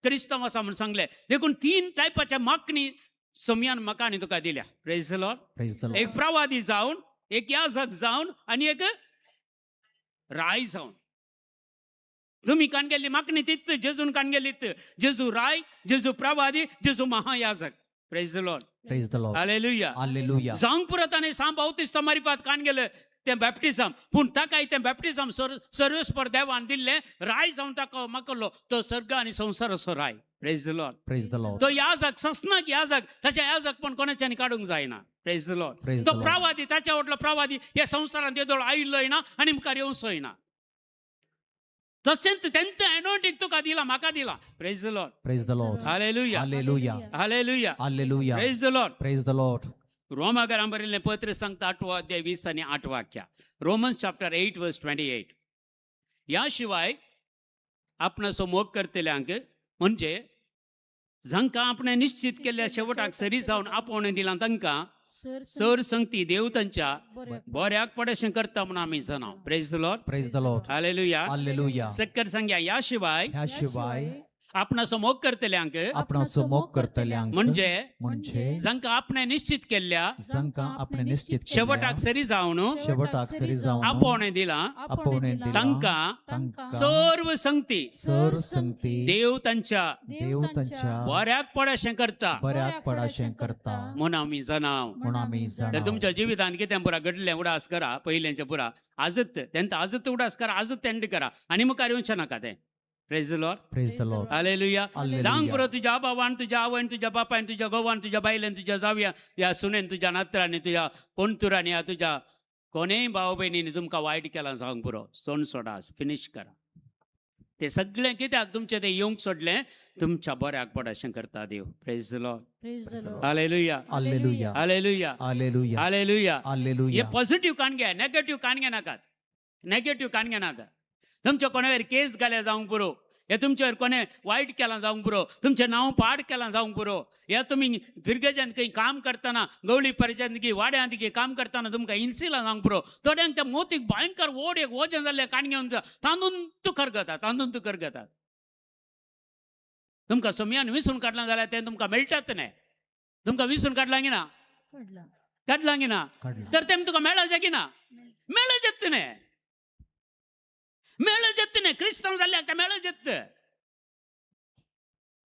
क्रिस्तांव आसा म्हूण सांगलें. देखून 3 टायपाच्या मागणी सोमयान म्हाका आनी तुका दिल्या. Praise the Lord. Praise the Lord. एक प्रवादी जावन, एक याजक जावन आनी एक राय जावन. तुमी कान गेल्ली मागणी तित जेजून कान गेल्ली. जेजू राय, जेजू प्रवादी, जेजू महायाजक. Praise the Lord. Praise the Lord. Hallelujah. Hallelujah. जावंक पुरो ताणें सांब बावतिस्त मारिफात कान गेले तें बॅप्टिजम, पूण ताकाय तें बॅप्टिजम सर्वेस्पर देवान दिल्लें. राय जावन ताका माकल्लो तो सर्ग आनी संवसाराचो राय. Praise the Lord. Praise the Lord. तो याजक ससनाक याजक, ताच्या याजकपण कोणाच्यानी काडूंक जायना. Praise the Lord. Praise तो the Lord. प्रवादी, ताच्या व्हडलो प्रवादी ह्या संवसारांत येदोळ आयिल्लोय ना आनी मुखार येवचोय ना. तशेंच तेंच एनोटीक तुका दिला, म्हाका दिला. Praise the Lord. Praise the Lord. Hallelujah. Hallelujah. Hallelujah. Hallelujah. Praise the Lord. Praise the Lord. रोमागरां बरयल्लें पत्र सांगता 8वो अध्याय 20 आनी 8 वाक्या. Romans chapter 8 verse 28. ह्या शिवाय आपणाचो मोग करतल्यांक, म्हणजे जांकां आपणें निश्चित केल्ल्या शेवटाक सरी जावन आपोवणें दिलां तांकां सर संगती देव तांच्या बऱ्याक पडेशें करता म्हणून आमी जाणा. Praise the Lord. Praise the Lord. Hallelujah. Hallelujah. सक्कर सांग्या, ह्या शिवाय ह्या शिवाय आपणाचो मोग करतल्यांक, आपणाचो मोग करतल्यांक, म्हणजे म्हणजे जांकां आपणें निश्चित केल्ल्या, जांकां आपणें निश्चित केल्ल्या, शेवटाक सरी जावन, शेवटाक सरी जावन, आपोवणें दिलां, आपोवणें दिलां, तांकां तांकां सर्व संगती सर्व संगती देव तांच्या देव तांच्या बऱ्याक पड अशें करता बऱ्याक पडाशें करता म्हूण आमी जाणाव. म्हूण आमी जाणा. तर तुमच्या जिवितांत कितें पुरा घडलें उडास करा, पयलेंचें पुरा आजत तेंत आजत उडास करा, आजत एंड करा आनी मुखार येवचें नाका तें. Praise the Lord. Praise the Lord. Hallelujah. Hallelujah. जावंक पुरो तुज्या बाबान, तुज्या आवयन, तुज्या बापायन, तुज्या घोवान, तुज्या बायलेन, तुज्या जावया, ह्या सुनेन, तुज्या नातरांनी, तुज्या कोणतुरांनी, ह्या तुज्या कोणेय भाव भयणींनी तुमकां वायट केलां जावंक पुरो, सोण सोडा, फिनीश करा ते सगळें. कित्याक तुमचें तें येवंक सोडलें? तुमच्या बऱ्याक पड अशें करता देव. Praise the Lord. Praise the Lord. Hallelujah. Hallelujah. Hallelujah. Hallelujah. Hallelujah. हे हालेलुया. पॉझिटिव्ह काण घ्या, नेगेटिव्ह काण घेनाकात, नेगेटिव्ह काण घेनाकात. तुमच्या कोणावर केस घाल्या जावंक पुरो, हे तुमच्यावर कोणें वायट केलां जावंक पुरो, तुमचें नांव पाड केलां जावंक पुरो, हे तुमी फिरगेजान खंय काम करतना, गवळी परिचांत की वाड्यांत की काम करतना तुमकां इन्सिलां जावंक पुरो. थोड्यांक त्या मोतीक भयंकर ओड एक वजन जाल्लें काण घेवन तांदून करगतात, तांदून करगतात. तुमकां सोमयान विसून काडलां जाल्यार तें तुमकां मेळटात न्हय. तुमकां विसून काडलां की ना? काडलां. काडलां की ना? काडलां. तर तें तुका मेळचें की ना? मेळचें न्हय, मेळचें न्हय. क्रिस्तांव जाल्ल्याक तें मेळचें.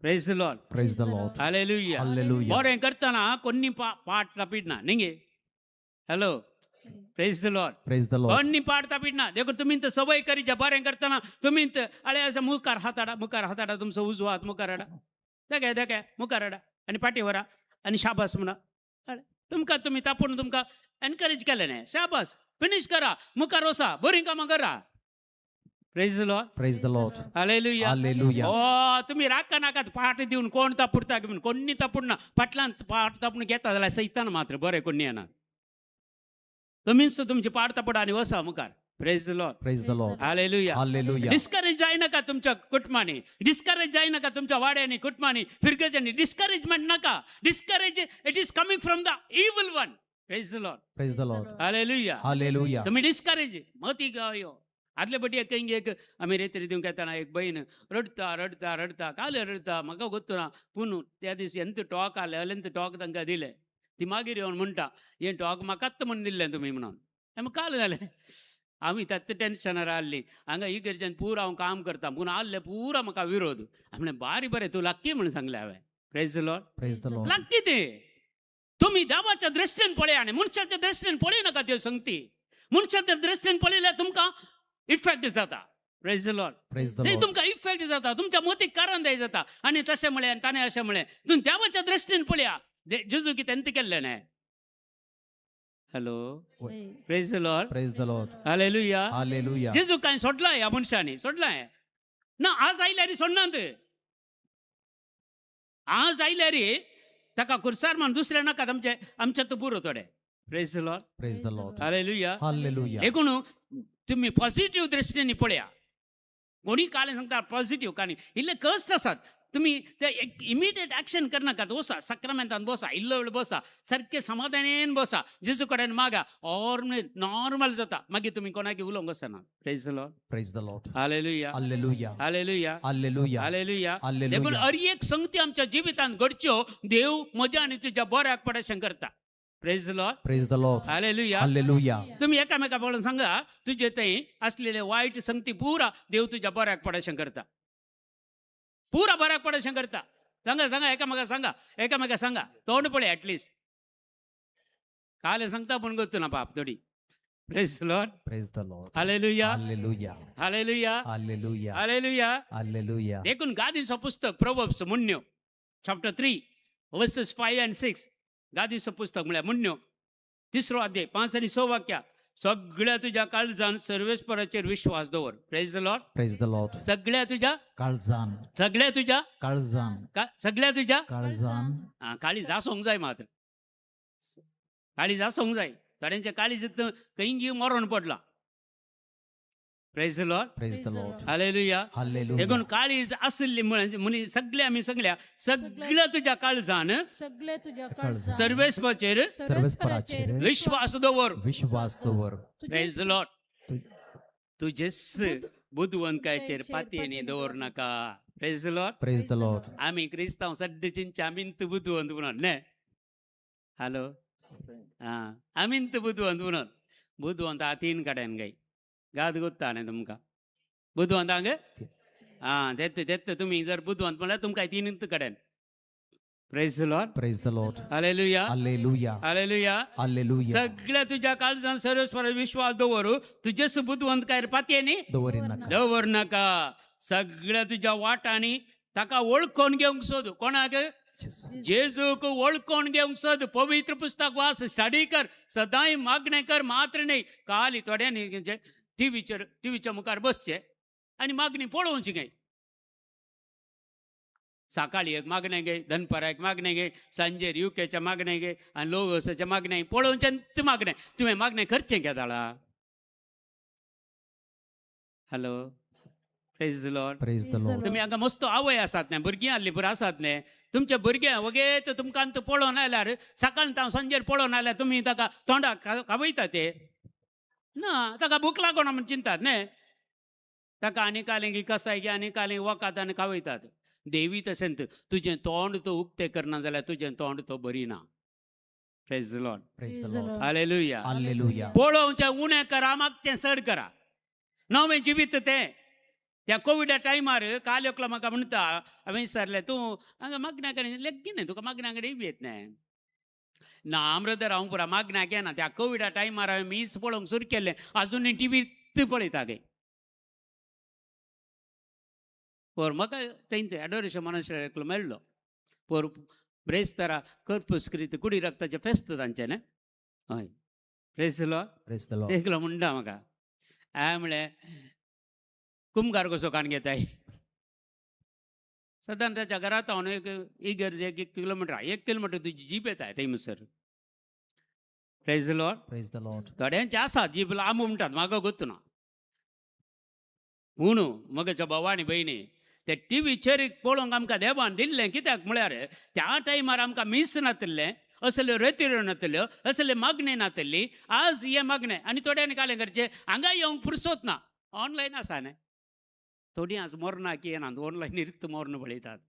Praise the Lord. Praise the Lord. Hallelujah. Hallelujah. बरें करतना कोन्नी पाट तापिडना न्ही. Hello, praise the Lord. Praise the Lord. कोन्नी पाट तापिडना. देखून तुमी तर संवय करीच्या बरें करतना तुमी अळे अशें मुखार हात हाडा, मुखार हात हाडा, तुमचो उजवो हात मुखार हाडा, तेके तेके मुखार हाडा आनी फाटीं व्हरा आनी शाबास म्हणा. अळे तुमकां तुमी तापून तुमकां एनकरेज केलें न्ही, शाबास, फिनीश करा, मुखार वसा, बरीं कामां करा. Praise the Lord. Praise the Lord. Hallelujah. Hallelujah. ओ तुमी राखा नाकात पाट दिवन कोण तापुडता म्हूण. कोण्णी तापुडना, फाटल्यान पाट तापून घेता जाल्यार सैतान मात्र बरें कोण्णी येना. तुमीच तुमची पाट तापुडा आनी वसा मुखार. Praise the Lord. Praise the Lord. Hallelujah. Hallelujah. Discourage जायनाका तुमच्या कुटुंबांनी, डिस्करेज जायनाका तुमच्या वाड्यांनी, कुटुंबांनी, फिरगजांनी. डिस्करेजमेंट नाका. Discourage it is coming from the evil one. Praise the Lord. Praise the Lord. Hallelujah. Hallelujah. तुमी डिस्करेज मती यो आदले पटी एक एक आमी रेतरी दिवंक येतना एक बहीण रडता रडता रडता काल रडता म्हाका गोत्तू ना. पूण त्या दीस एंत टॉक आले एंत टॉक तांकां दिले. ती मागीर येवन म्हणटा हें टॉक म्हाकाच म्हूण दिल्लें तुमी म्हणून. हें काल जालें आमी त्यात टेन्शनार आहली. हांगा इगर्जेन पुरा हांव काम करता पूण आहलें पुरा म्हाका विरोध. म्हणलें बारी बरें तूं लक्की म्हणून सांगलें हांवें. Praise the Lord. Praise the Lord. Lucky ते तुमी देवाच्या दृश्टीन पळया आनी मनशाच्या दृश्टीन पळय नाका. त्यो संगती मनशाच्या दृश्टीन पळयल्यार तुमकां इफेक्ट जाता. Praise the Lord. Praise the ते लॉर्ड. तुमकां इफेक्ट जाता, तुमच्या मोतीक कारण जाय जाता. आनी तशें म्हळें आनी ताणें अशें म्हळें. तूं देवाच्या दृश्टीन पळया जेजू कितें केल्लें न्हय. Hello, praise the Lord. Praise the Lord. Hallelujah. Hallelujah. जेजू कांय सोडलां ह्या मनशांनी सोडलां ना. आज आयल्यार सोडनात. आज आयल्यार ताका कुर्सार मान दुसरें नाका. आमचे आमच्या तो पुरो थोडे. Praise the Lord. Praise the Lord. Hallelujah. Hallelujah. देखून तुमी पॉझिटिव्ह दृश्टीने पळया. कोणी काल सांगता पॉझिटिव्ह काणी इल्ले कस्ट आसात. तुमी ते इमिडिएट एक्शन करनाकात. वसा सक्रामेंतान बसा, इल्लो वेळ बसा, सारकें समाधानेन बसा, जेजू कडेन मागा ऑर नॉर्मल जाता. मागीर तुमी कोणाक उलोवंक वचना. Praise the Lord. Praise the Lord. Hallelujah. Hallelujah. Hallelujah. Hallelujah. Hallelujah. देखून हालेलुया. हर एक संगती आमच्या जिवितांत घडच्यो देव म्हज्या आनी तुज्या बऱ्याक पडशें करता. Praise the Lord. Praise the Lord. Hallelujah. Hallelujah. तुम्ही एकामेका पळोवन सांगा तुजे थंय असलेले वायट संगती पुरा देव तुज्या बऱ्याक पडशें करता. पुरा बऱ्याक पडशें करता. सांगा सांगा एकामेका सांगा, एकामेका सांगा, तोंड पळय एटलिस्ट. काल सांगता पूण गोत्तू ना पाप थोडी. Praise the Lord. Praise the Lord. Hallelujah. Hallelujah. Hallelujah. Hallelujah. Hallelujah. Hallelujah. देखून गादीचो पुस्तक प्रोवर्ब्स मुन्यो चॅप्टर 3 वर्सेस 5 and 6. गादीचो पुस्तक म्हळ्यार मुन्यो 3 अध्याय 5 आनी 6 वाक्या. सगळ्या तुज्या काळजान सर्वेस्पराचेर विश्वास दवर. Praise the Lord. Praise the Lord. सगळ्या तुज्या काळजान, सगळ्या तुज्या काळजान, सगळ्या तुज्या काळजान. काळीज आसूंक जाय मात्र, काळीज आसूंक जाय. थोड्यांच्या काळीज खंय मरण पडलां. Praise the Lord. Praise the Lord. Hallelujah. Hallelujah. देखून काळीज आशिल्ली म्हणी सगळे आमी सगळ्या सगळ्या तुज्या काळजान सगळे तुझ्या काळजान सर्वेस्पराचेर सर्वेस्पराचेर विश्वास दवर. विश्वास दवर. Praise the Lord. तुजेच बुदवंतकायचेर पातयेनी दवर नाका. Praise the Lord. Praise the Lord. आमी क्रिस्तांव सड्डे चिंचे आमींत बुदवंत म्हणून न्ही. हॅलो, आं, आमींत बुदवंत म्हणून. बुदवंत हा तीन कडेन गाय गाद गोत्ता न्ही तुमकां बुदवंतांक. आं, देत देत तुमी जर बुदवंत म्हणल्यार तुमकां तीन कडेन. Praise the Lord. Praise the Lord. Hallelujah. Hallelujah. Hallelujah. Hallelujah. सगळ्या तुज्या काळजान सर्वेस्परा विश्वास दवरू, तुजेच बुदवंत काय पातयेनी दवरिनाका. दवर नाका. सगळ्या तुज्या वाटांनी ताका वळखून घेवंक सोद. कोणाक? जेजूक वळखून घेवंक सोद. पवित्र पुस्तक वाच, स्टडी कर, सदांय मागणें कर. मात्र न्ही काली थोड्यांनी टिवीचेर टिवीच्या मुखार बसचे आनी मागणी पळोवची काय. सकाळी एक मागणें घे, दनपारा एक मागणें घे, सांजेर युकेच्या मागणें घे आनी लोवसाच्या मागणें पळोवचें. ते मागणें तुवें मागणें करचें केदाळा. Hello, praise the Lord. Praise the Lord. तुमी हांगा मस्त आवय आसात न्ही, भुरगीं आहली पुरो आसात न्ही. तुमचे भुरगे वगेत तुमकां पळोवन आयल्यार सकाळ हांव सांजेर पळोवन आयल्यार तुमी ताका तोंडाक खावयता ते ना, ताका भूक लागना म्हण चिंतात न्ही. ताका आनी कालें कसाय घे आनी कालें वखाद आनी खावयतात. देवी तशेंच तुजें तोंड तो उक्तें करना जाल्यार तुजें तोंड तो बरी ना. Praise the Lord. Praise the Lord. Hallelujah. Hallelujah. पळोवचें उणें करा, मागचें चड करा. नवें जिवीत तें. त्या कोविडा टायमार काल एकलो म्हाका म्हणटा, हांवें विचारलें तूं हांगा मागण्या कडेन लेगीन न्ही, तुका मागण्या कडेन येत न्ही. ना ब्रदर, हांव पुरा मागण्याक येना. त्या कोविडा टायमार हांवें मीस पळोवंक सुरू केल्लें, आजुनूय टिवीत पळयता गे. पोर म्हाका थंय एडोरेशन मनुष्य एकलो मेळ्ळो. पोर ब्रेस्तारा कर्पूस क्रित कुडी रक्ताचें फेस्त तांचें न्ही. हय, praise the Lord. Praise the Lord. एकलो म्हणटा म्हाका, हांवें म्हणलें कुमगार कसो काण घेताय. सदां ताच्या घरांत हांव एक इगर्ज एक किलोमिटर 1 किलोमिटर तुजी जीप येता थंयसर. Praise the Lord. Praise the Lord. थोड्यांचे आसा जीप लांब म्हणटात, म्हाका गोत्त ना. म्हणून म्हज्या भावा आनी भयणी ते टिवीचेर पळोवंक आमकां देवान दिल्लें. कित्याक म्हळ्यार त्या टायमार आमकां मीस नातिल्लें, असल्यो रेतिऱ्यो नातिल्ल्यो, असले मागणें नातिल्ली. आज हें मागणें आनी थोड्यांनी कालें करचें हांगा येवंक पुरसोत ना, ऑनलायन आसा न्ही. थोडीं आज मोरना की येना, ऑनलायन रित मोर्न पळयतात.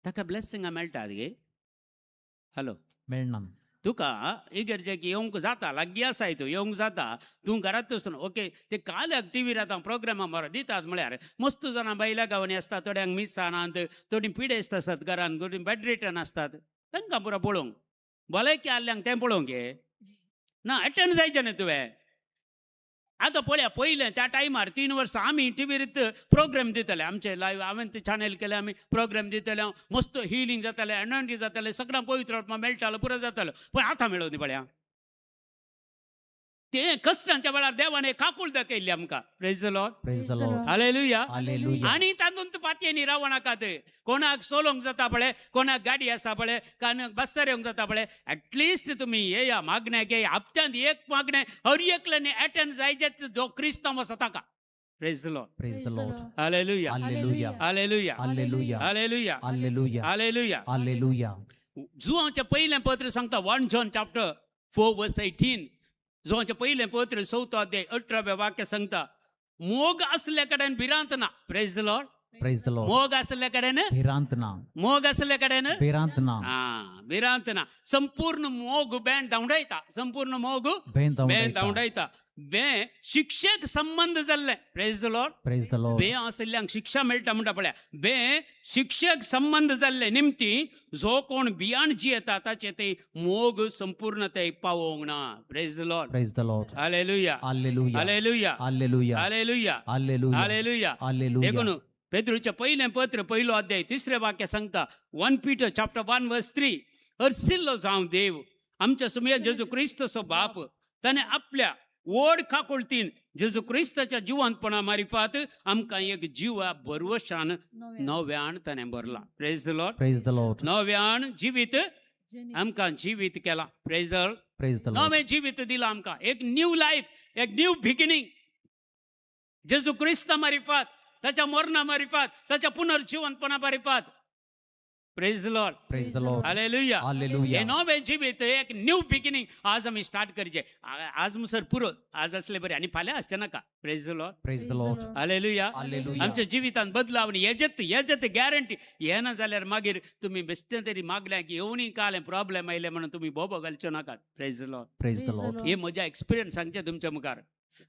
ताका ब्लेसिंगां मेळटात गे. हॅलो, मेळना तुका इगर्जेक येवंक जाता, लागीं आसाय तूं, येवंक जाता, तूं घरांत वचून ओके. ते काल्याक टिवीर आतां प्रोग्रामा बरो दितात म्हळ्यार मस्त जाणां बायल्या गांवांनी आसता, थोड्यांक मिसानात, थोडीं पिडेस्त आसतात घरान, थोडीं बेड रिटर्न आसतात, तांकां पुरो पळोवंक भलायकी आहल्यांक तें पळोवंक गे ना एटंड जायचें न्ही तुवें. आतां पळया पयलें त्या टायमार 3 वर्सां आमी टिवीर प्रोग्राम दिताले आमचे लायव. हांवें ते चॅनल केले, आमी प्रोग्राम दिताले, मस्त हिलींग जातालें, एनॉयंटींग जातालें, सगळ्यांक पवित्र आत्मा मेळटालो, पुरो जातालो. पूण आतां मेळोवं न्ही पळया. ते कश्टांच्या वेळार देवान एक काकूळ दाखयल्ली आमकां. Praise the Lord. Praise the Lord. Hallelujah. Hallelujah. आनी तातूंत पातयेनी रावं नाकात. कोणाक चलोवंक जाता पळय, कोणाक गाडी आसा पळय, कोणाक बस्सार येवंक जाता पळय, एटलिस्ट तुमी येया मागण्याक येया. हप्त्यांत एक मागणें हर एकल्यानी एटंड जायचें जो क्रिस्तांव आसा ताका. Praise the Lord. Praise the Lord. Hallelujah. Hallelujah. Hallelujah. Hallelujah. Hallelujah. Hallelujah. Hallelujah. Hallelujah. जुवांचें पयलें पत्र सांगता, 1 John chapter 4 verse 18. जुवांचें पयलें पत्र 4 अध्याय 18 वाक्य सांगता, मोग आसल्या कडेन भिरांत ना. Praise the Lord. Praise the Lord. मोग आसल्या कडेन भिरांत ना. मोग आसल्या कडेन भिरांत ना. भिरांत ना. संपूर्ण मोग बेन धांवडायता, संपूर्ण मोग बेन बेन धांवडायता. बे शिक्षेक संबंध जाल्लें. Praise the Lord. Praise the Lord. बे आशिल्ल्यांक शिक्षा मेळटा म्हणटा पळया. बे शिक्षेक संबंध जाल्ले निमती जो कोण बियाण जियेता ताचे ते मोग संपूर्णते पावोवंक ना. Praise the Lord. Praise the Lord. Hallelujah. Hallelujah. Hallelujah. Hallelujah. Hallelujah. Hallelujah. Hallelujah. Hallelujah. देखून पेद्रूचें पयलें पत्र 1 अध्याय 3 वाक्य सांगता, 1 Peter chapter 1 verse 3, हरसिल्लो जावं देव आमच्या सुमया जेजू क्रिस्तचो बाप, ताणें आपल्या व्हड काकुळतीन जेजू क्रिस्ताच्या जिवंतपणा मारिफात आमकां एक जिवा भरवशान नव्यान ताणें भरला. Praise the Lord. Praise the Lord. नव्यान जिवीत आमकां जिवीत केलां. Praise the Lord. Praise the Lord. नवें जिवीत दिलां आमकां, एक न्यू लायफ, एक न्यू बिगिनींग. जेजू क्रिस्ता मारिफात, ताच्या मरणा मारिफात, ताच्या पुनर्जिवंतपणा मारिफात. Praise the Lord. Praise the Lord. Hallelujah. Hallelujah. हे नवें जिवीत एक न्यू बिगिनींग आज आमी स्टार्ट करचें. आज मुसर पुरो, आज असले बरें आनी फाल्यां आसचें नाका. Praise the Lord. Praise the Lord. Hallelujah. Hallelujah. आमच्या जिवितांत बदलाव येजत येजत गॅरंटी येना जाल्यार मागीर तुमी बेश्टें तरी मागल्या की येवनी कालें प्रॉब्लेम आयले म्हणून तुमी बोबो घालच्यो नाकात. Praise the Lord. Praise the Lord. हे म्हज्या एक्सपिरियन्स सांगचें तुमच्या मुखार.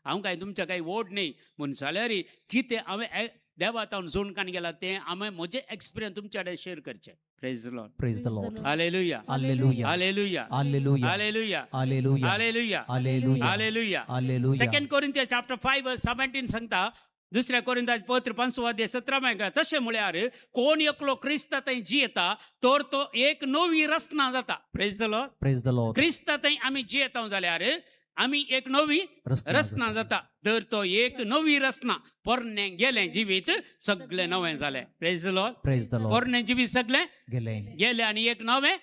हांव कांय तुमच्या कांय वोट न्ही पूण जाल्यार कितें हांवें देवा तावन जोडकान गेला तें हांवें म्हजें एक्सपिरियन्स तुमच्या कडेन शेअर करचें. Praise the Lord. Praise the Lord. Hallelujah. Hallelujah. Hallelujah. Hallelujah. Hallelujah. Hallelujah. Hallelujah. Hallelujah. Hallelujah. Hallelujah. Second Corinthians chapter 5 verse 17 सांगता, दुसऱ्या कोरिंथाचे पत्र 5 अध्याय 17 तशें म्हळ्यार कोण एकलो क्रिस्ता थंय जियेता तर तो एक नवी रचना जाता. Praise the Lord. Praise the Lord. क्रिस्ता थंय आमी जियेता जाल्यार आमी एक नवी रचना जाता. तर तो एक नवी रचना, पोरणें गेलें जिवीत सगळें नवें जालें. Praise the Lord. Praise the Lord. पोरणें जिवीत सगळें गेलें गेलें आनी एक नवें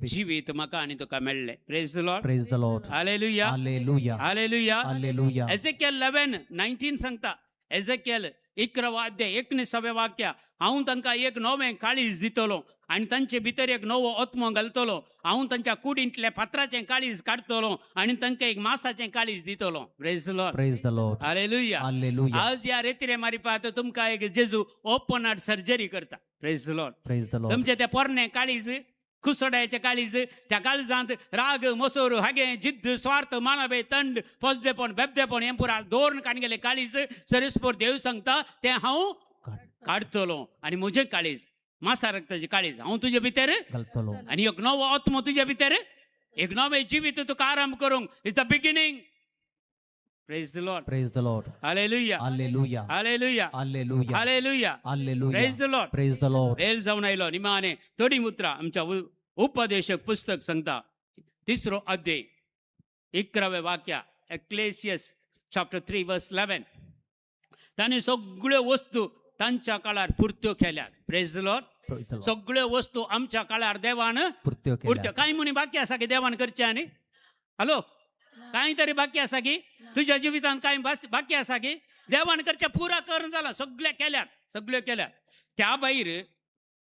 जिवीत म्हाका आनी तुका मेळ्ळें. Praise the Lord. Praise the Lord. Hallelujah. Hallelujah. Hallelujah. Hallelujah. Ezekiel 11:19 सांगता, एजेकियल 11 अध्याय 19 वाक्य, हांव तांकां एक नवें काळीज दितलो आनी तांचे भितर एक नवो आत्मो घालतलो. हांव तांच्या कुडींतल्या फातराचें काळीज काडटलो आनी तांकां एक मासाचें काळीज दितलो. Praise the Lord. Praise the Lord. Hallelujah. Hallelujah. आज ह्या रेतिरे मारिपात तुमकां एक जेजू ओपन हार्ट सर्जरी करता. Praise the Lord. Praise the Lord. तुमचें तें पोरणें काळीज, कुसोड्याचें काळीज, त्या काळजांत राग, मोसोर, हागें, जिद्द, स्वार्थ, मानवे, तंड, पोजडेपण, बेबदेपण हें पुरा दवरून काडून गेलें काळीज सरेस्पोर देव सांगता तें हांव काडटलो आनी म्हजें काळीज मासा रक्ताचें काळीज हांव तुजे भितर घालतलो आनी एक नवो आत्मो तुजे भितर, एक नवें जिवीत तुका आरंभ करूंक. Is the beginning. Praise the Lord. Praise the Lord. Hallelujah. Hallelujah. Hallelujah. Hallelujah. Hallelujah. Hallelujah. Praise the Lord. Praise the Lord. वेल जावन आयलो निमाणे थोडी उतरां आमच्या उपदेशक पुस्तक सांगता, 3 अध्याय 11 वाक्य, एक्लेसियस चॅप्टर 3 वर्स 11. तांणी सगळ्यो वस्तू तांच्या काळार पुरत्यो केल्यात. Praise the Lord. Praise the Lord. सगळ्यो वस्तू आमच्या काळार देवान पुरत्यो पुरत्यो. केल्या. कांय म्हणी बाकी आसा की देवान करचें आनी हॅलो कांय तरी बाकी आसा की तुज्या जिवितांत कांय बाकी आसा की देवान करचें पुरा करून जालां, सगळें केल्यात, सगळ्यो केल्यात. त्या भायर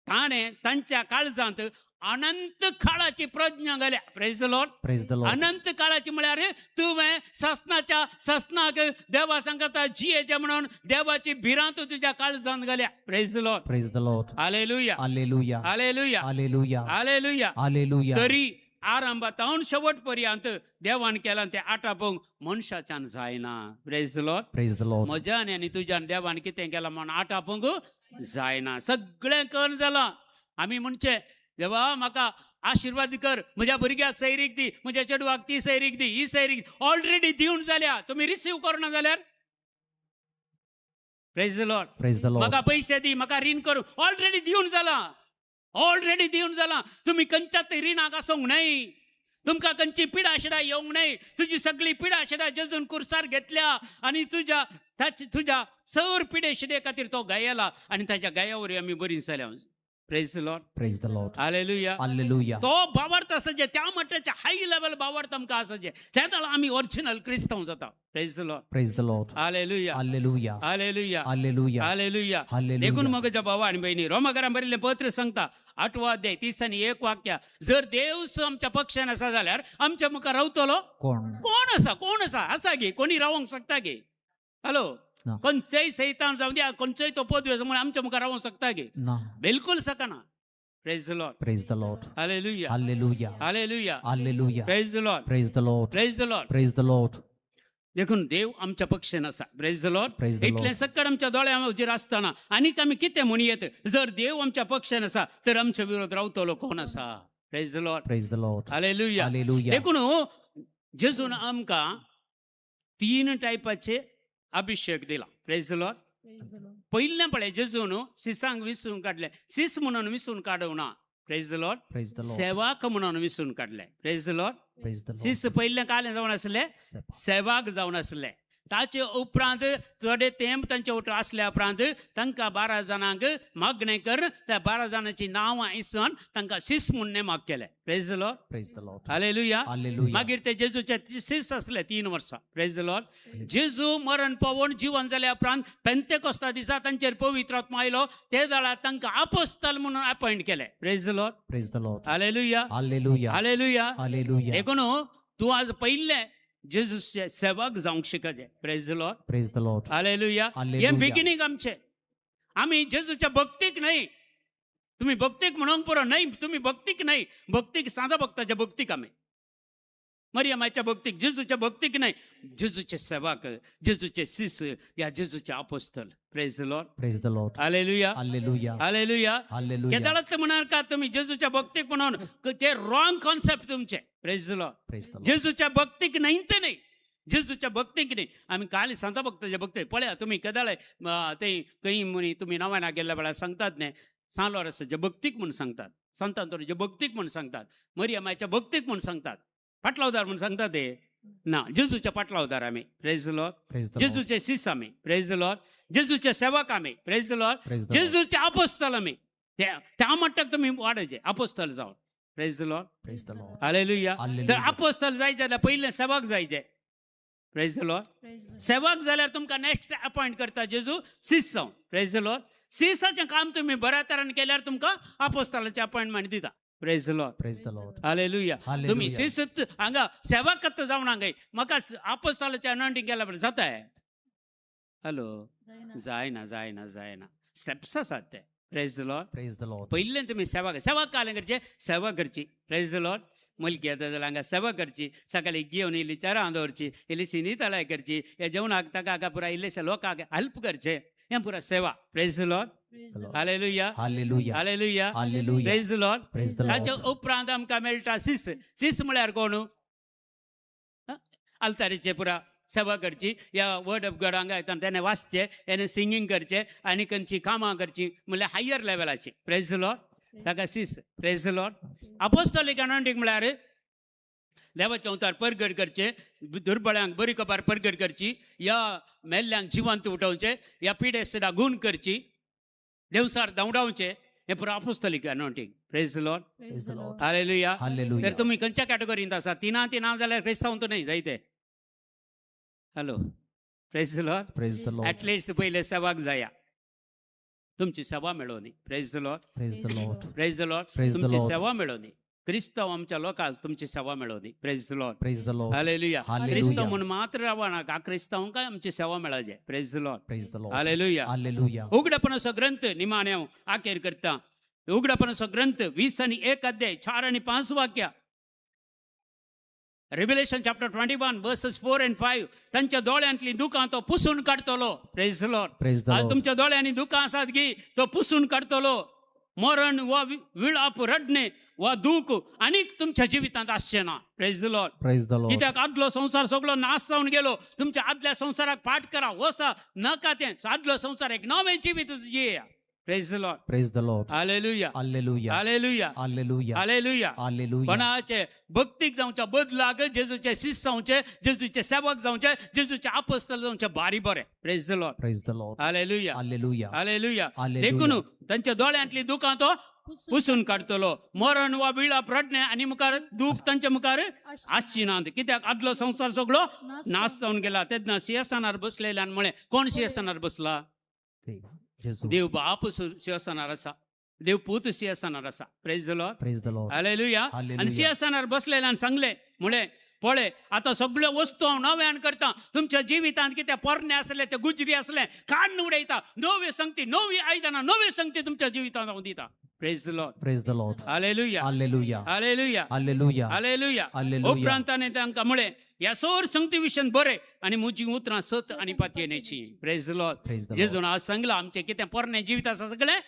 ताणें तांच्या काळजांत अनंत काळाची प्रज्ञा घाल्या. Praise the Lord. Praise the Lord. अनंत काळाची म्हळ्यार तुवें ससनाच्या ससनाक देवा सांगता जियेचें म्हणून देवाची भिरांत तुज्या काळजांत घाल्या. Praise the Lord. Praise the Lord. Hallelujah. Hallelujah. Hallelujah. Hallelujah. Hallelujah. Hallelujah. तरी आरंभातावन शेवट पर्यंत देवान केलां तें आटापोवंक मनशाच्यान जायना. Praise the Lord. Praise the Lord. म्हज्यान आनी तुज्यान देवान कितें केलां म्हणून आटापोवंक जायना. सगळें करून जालां. आमी म्हणचें देवा म्हाका आशिर्वाद कर, म्हज्या भुरग्याक सैरीक दी, म्हज्या चेडवाक ती सैरीक दी, ही सैरीक ऑलरेडी दिवन जाल्या, तुमी रिसीव करना जाल्यार. Praise the Lord. Praise the Lord. म्हाका पयशे दी, म्हाका रीण करूं, ऑलरेडी दिवन जालां, ऑलरेडी दिवन जालां. तुमी खंयच्याच रिणाक आसूंक न्हय, तुमकां खंयची पिडा शिडा येवंक न्हय. तुजी सगळी पिडा शिडा जेजून कुर्सार घेतल्या आनी तुज्या तुज्या सौर पिडे शिडे खातीर तो गायला आनी ताच्या गाया वरवीं आमी बरी जाल्या. Praise the Lord. Praise the Lord. Hallelujah. Hallelujah. तो भावार्थ आसा जे त्या मट्टाचे हाय लेवल भावार्थ आमकां आसा जे त्या आमी ओरिजिनल क्रिस्तांव जाता. Praise the Lord. Praise the Lord. Hallelujah. Hallelujah. Hallelujah. Hallelujah. Hallelujah. Hallelujah. देखून म्हज्या भावा आनी भयणी रोमाकारां बरयल्लें पत्र सांगता 8 अध्याय 30 आनी 1 वाक्य, जर देव आमच्या पक्षान आसा जाल्यार आमच्या मुखार रावतलो कोण? कोण आसा? कोण आसा? आसा गे कोणी रावंक शकता गे? हॅलो खंयचेय सैतान जावं द्या, खंयचोय तो पदवी आसा म्हणून आमच्या मुखार रावंक शकता गे? ना, बिलकुल शकना. Praise the Lord. Praise the Lord. Hallelujah. Hallelujah. Hallelujah. Hallelujah. Praise the Lord. Praise the Lord. Praise the Lord. Praise the Lord. देखून देव आमच्या पक्षान आसा. Praise the Lord. Praise the Lord. इतलें सक्कड आमच्या दोळ्यां उजेर आसतना आनीक आमी कितें म्हणयेत? जर देव आमच्या पक्षान आसा तर आमच्या विरोध रावतलो कोण आसा? Praise the Lord. Praise the Lord. Hallelujah. Hallelujah. देखून जेजून आमकां 3 टायपाचे अभिषेक दिला. Praise the Lord. पयलें पळय जेजून सिसांक विसून काडले, सीस म्हणून विसून काडूंक ना. Praise the Lord. Praise the Lord. सेवाक म्हणून विसून काडले. Praise the Lord. Praise the Lord. सीस पयलें कालें जावन आसलें, सेवाक जावन आसलें. ताचे उपरांत थोडे तेंप तांचे वटेन आसल्या उपरांत तांकां 12 जाणांक मागणें कर त्या 12 जाणांची नांवां इसोन तांकां शिस म्हूण नेमाक केले. Praise the Lord. Praise the Lord. Hallelujah. Hallelujah. मागीर ते जेजूचे शिस आसले 3 वर्सां. Praise the Lord. जेजू मरण पावोवन जिवन जाल्या उपरांत पेंतेकोस्ता दिसा तांचेर पवित्र आत्मा आयलो. ते वेळार तांकां आपोस्तल म्हणून अपॉयंट केले. Praise the Lord. Praise the Lord. Hallelujah. Hallelujah. Hallelujah. Hallelujah. देखून तूं आज पयले जेजूचे सेवक जावंक शिकचे. Praise the Lord. Praise the Lord. Hallelujah. हें हालेलुया. बिगिनींग आमचें. आमी जेजूच्या भक्तीक न्हय, तुमी भक्तीक म्हणूंक पुरो न्हय, तुमी भक्तीक न्हय, भक्तीक सादा भक्ताच्या भक्तीक आमी, मरियमाच्या भक्तीक, जेजूच्या भक्तीक न्हय, जेजूचे सेवक, जेजूचे शिस या जेजूचे आपोस्तल. Praise the Lord. Praise the Lord. Hallelujah. Hallelujah. Hallelujah. Hallelujah. केदाळातले म्हणार का तुमी जेजूच्या भक्तीक म्हणून, ते रॉंग कॉन्सेप्ट तुमचे. Praise the Lord. Praise the Lord. जेजूच्या भक्तीक न्हय ते न्हय, जेजूच्या भक्तीक न्हय. आमी काल सांता भक्ताच्या भक्ती पळया तुमी केदाळे ते खंय म्हणी तुमी नव्यान गेल्ल्या वेळार सांगतात न्हय, सान लॉरेन्साच्या भक्तीक म्हूण सांगतात, सांतांतोनीच्या भक्तीक म्हूण सांगतात, मरियमाच्या भक्तीक म्हूण सांगतात, पाटलावदार म्हूण सांगतात ते ना, जेजूच्या पाटलावदार आमी. Praise the Lord. Praise the Lord. जेजूचे शिस आमी. Praise the Lord. जेजूचे सेवक आमी. Praise the Lord. Praise the Lord. जेजूचे आपोस्तल आमी. त्या मट्टाक तुमी वाडयचे आपोस्तल जावन. Praise the Lord. Praise the Lord. Hallelujah. तर हालेलुया. आपोस्तल जायचे जाल्यार पयलें सेवक जायचे. Praise the Lord. Praise the Lord. सेवक जाल्यार तुमकां नेक्स्ट अपॉयंट करता जेजू शिस जावन. Praise the Lord. शिसाचें काम तुमी बऱ्या तरान केल्यार तुमकां आपोस्तलाचें अपॉयंटमेंट दिता. Praise the Lord. Praise the Lord. Hallelujah. तुमी हालेलुया. शिस्त हांगा सेवकत्व जावन हांगा म्हाका आपोस्तलाचें अनॉयंटींग केल्यार जाता. हॅलो, जायना. जायना जायना जायना. स्टेप्स आसात ते. Praise the Lord. Praise the Lord. पयलें तुमी सेवा सेवा कालें करचें, सेवा करची. Praise the Lord. मुलगी येता जाल्यार हांगा सेवा करची, सकाळी घेवन इल्ली चारां दवरची, इल्ली सिनी तळाय करची, हे जेवणाक ताका हाका पुरा इल्लेशे लोकांक हेल्प करचें, हें पुरा सेवा. Praise the Lord. Praise the Lord. Hallelujah. Hallelujah. Hallelujah. Hallelujah. Praise the Lord. Praise the ताचे लॉर्ड. उपरांत आमकां मेळटा शिस. शिस म्हळ्यार कोण? आल्तारीचे पुरा सेवा करची, या वर्ड ऑफ गॉड हांगा येता तेणें वाचचें, तेणें सिंगींग करचें आनी खंयची कामां करचीं म्हणल्यार हायर लेवलाची. Praise the Lord. ताका शिस. Praise the Lord. Apostolic anointing म्हळ्यार देवाच्या अवतार परगट करचे, दुर्बळ्यांक बरी खबर परगट करची, या मेल्ल्यांक जिवंत उठोवचें, या पिडेस्ताक गूण करची, देवसार धांवडावचें, हें पुरो apostolic anointing. Praise the Lord. Praise the Lord. Hallelujah. तर हालेलुया. तुमी खंयच्या कॅटेगरींत आसा? तिना तिना जाल्यार क्रिस्तांव तर न्हय जायते. Hello. Praise the Lord. Praise the Lord. At least पयले सेवाक जाया, तुमची सेवा मेळोवनी. Praise the Lord. Praise the Lord. Praise the Lord. Praise the तुमची लॉर्ड. सेवा मेळोवनी. क्रिस्तांव आमच्या लोकांक तुमची सेवा मेळोवनी. Praise the Lord. Praise the Lord. Hallelujah. Hallelujah. क्रिस्तांव म्हणून मात्र रावनाका, क्रिस्तांवांक आमची सेवा मेळचे. Praise the Lord. Praise the Lord. Hallelujah. Hallelujah. उघडपणाचो ग्रंथ निमाणे हांव आखेर करता. उघडपणाचो ग्रंथ 20 आणि 1 अध्याय 4 आणि 5 वाक्या. Revelation chapter 21 verses 4 and 5. तांच्या दोळ्यांतली दुकां तो पुसून काडटलो. Praise the Lord. Praise the आज लॉर्ड. तुमच्या दोळ्यांनी दुकां आसात की तो पुसून काडटलो. मरण वा विळाप, रडणे वा दूख आनीक तुमच्या जिवितांत आसचें ना. Praise the Lord. Praise the Lord. कित्याक आदलो संवसार सगळो नाश जावन गेलो. तुमच्या आदल्या संवसाराक पाठ करा, वसा नाका तें आदलो संवसार एक नवें जिवीत जियेया. Praise the Lord. Praise the Lord. Hallelujah. Hallelujah. Hallelujah. Hallelujah. Hallelujah. Hallelujah. कोणाचे भक्तीक जावच्या बदलाक जेजूचे शिस जावचे, जेजूचे सेवक जावचे, जेजूचे आपोस्तल जावचे भारी बरें. Praise the Lord. Praise the Lord. Hallelujah. Hallelujah. Hallelujah. Hallelujah. देखून तांच्या दोळ्यांतली दुकां तो पुसून काडटलो. मरण वा विळाप, रडणे आनी मुखार दूख तांच्या मुखार आसची ना. कित्याक आदलो संवसार सगळो नाश जावन गेला. तेन्ना सिंहासनार बसलेल्यान म्हळें, कोण सिंहासनार बसला? जेजू. देव बाप सिंहासनार आसा, देव पूत सिंहासनार आसा. Praise the Lord. Praise the Lord. Hallelujah. आनी हालेलुया. सिंहासनार बसलेल्यान सांगलें, म्हळें पळय आतां सगळ्यो वस्तू हांव नव्यान करता. तुमच्या जिवितांत कितें पोरणे आसलें, ते गुजरी आसलें काडून उडयता. नव्यो संगती, नवी आयदनां, नव्यो संगती तुमच्या जिवितांत हांव दिता. Praise the Lord. Praise the Lord. Hallelujah. Hallelujah. Hallelujah. Hallelujah. Hallelujah. Hallelujah. उपरांताने तांकां म्हळें, ह्या सोर संगती विशयान बरें आनी म्हजी उतरां सत आनी पातयेनेची. Praise the Lord. Praise the Lord. जेजून आज सांगलां, आमचें कितें पोरणें जिवीत आसा सगळें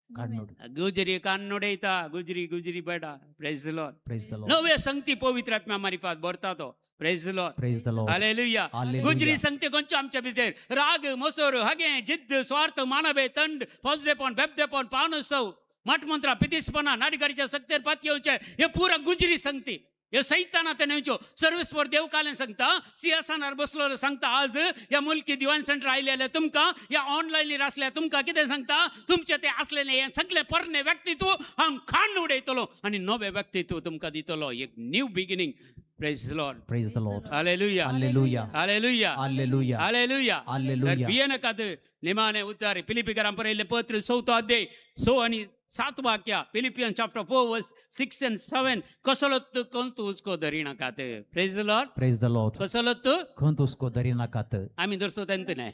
काडून उडय. गुजरी काडून उडयता. गुजरी गुजरी बेटा. Praise the Lord. Praise the Lord. नवे संगती पवित्र आत्म्या मारिफात भरता तो. Praise the Lord. Praise the Lord. Hallelujah. Hallelujah. गुजरी संगती खंयच्यो आमच्या भितर? राग, मोसोर, हगें, जिद्द, स्वार्थ, मानवे, तंड, फौजलेपण, बेबदेपण, पानसव, मठमंत्रा, पितिसपणा, नाडगाडीच्या सक्तेर पातयेवचे, हे पुरा गुजरी संगती. ह्यो सैतान आतां न्हयच्यो सर्वीस फॉर देवकालें सांगता, सिंहासनार बसलो सांगता. आज ह्या मुल्की दिवान सेंटर आयले जाल्यार तुमकां, ह्या ऑनलायनीर आसल्यार तुमकां कितें सांगता, तुमचें तें आसलेलें हें सगळें पोरणें व्यक्तित्व हांव खाण उडयतलो आनी नवें व्यक्तित्व तुमकां दितलो. एक new beginning. Praise the Lord. Praise the Lord. Hallelujah. Hallelujah. Hallelujah. Hallelujah. Hallelujah. Hallelujah. भियेनाकात. निमाणे उतारे फिलिपीकरां बरयल्लें पत्र 4 अध्याय 6 आनी 7 वाक्या, Philippian chapter 4 verse 6 and 7. कसलोच कंत हुस्को धरिनाकात. Praise the Lord. Praise the Lord. कसलोच खंत हुस्को धरिनाकात. आमी दरसो तेंत न्हय.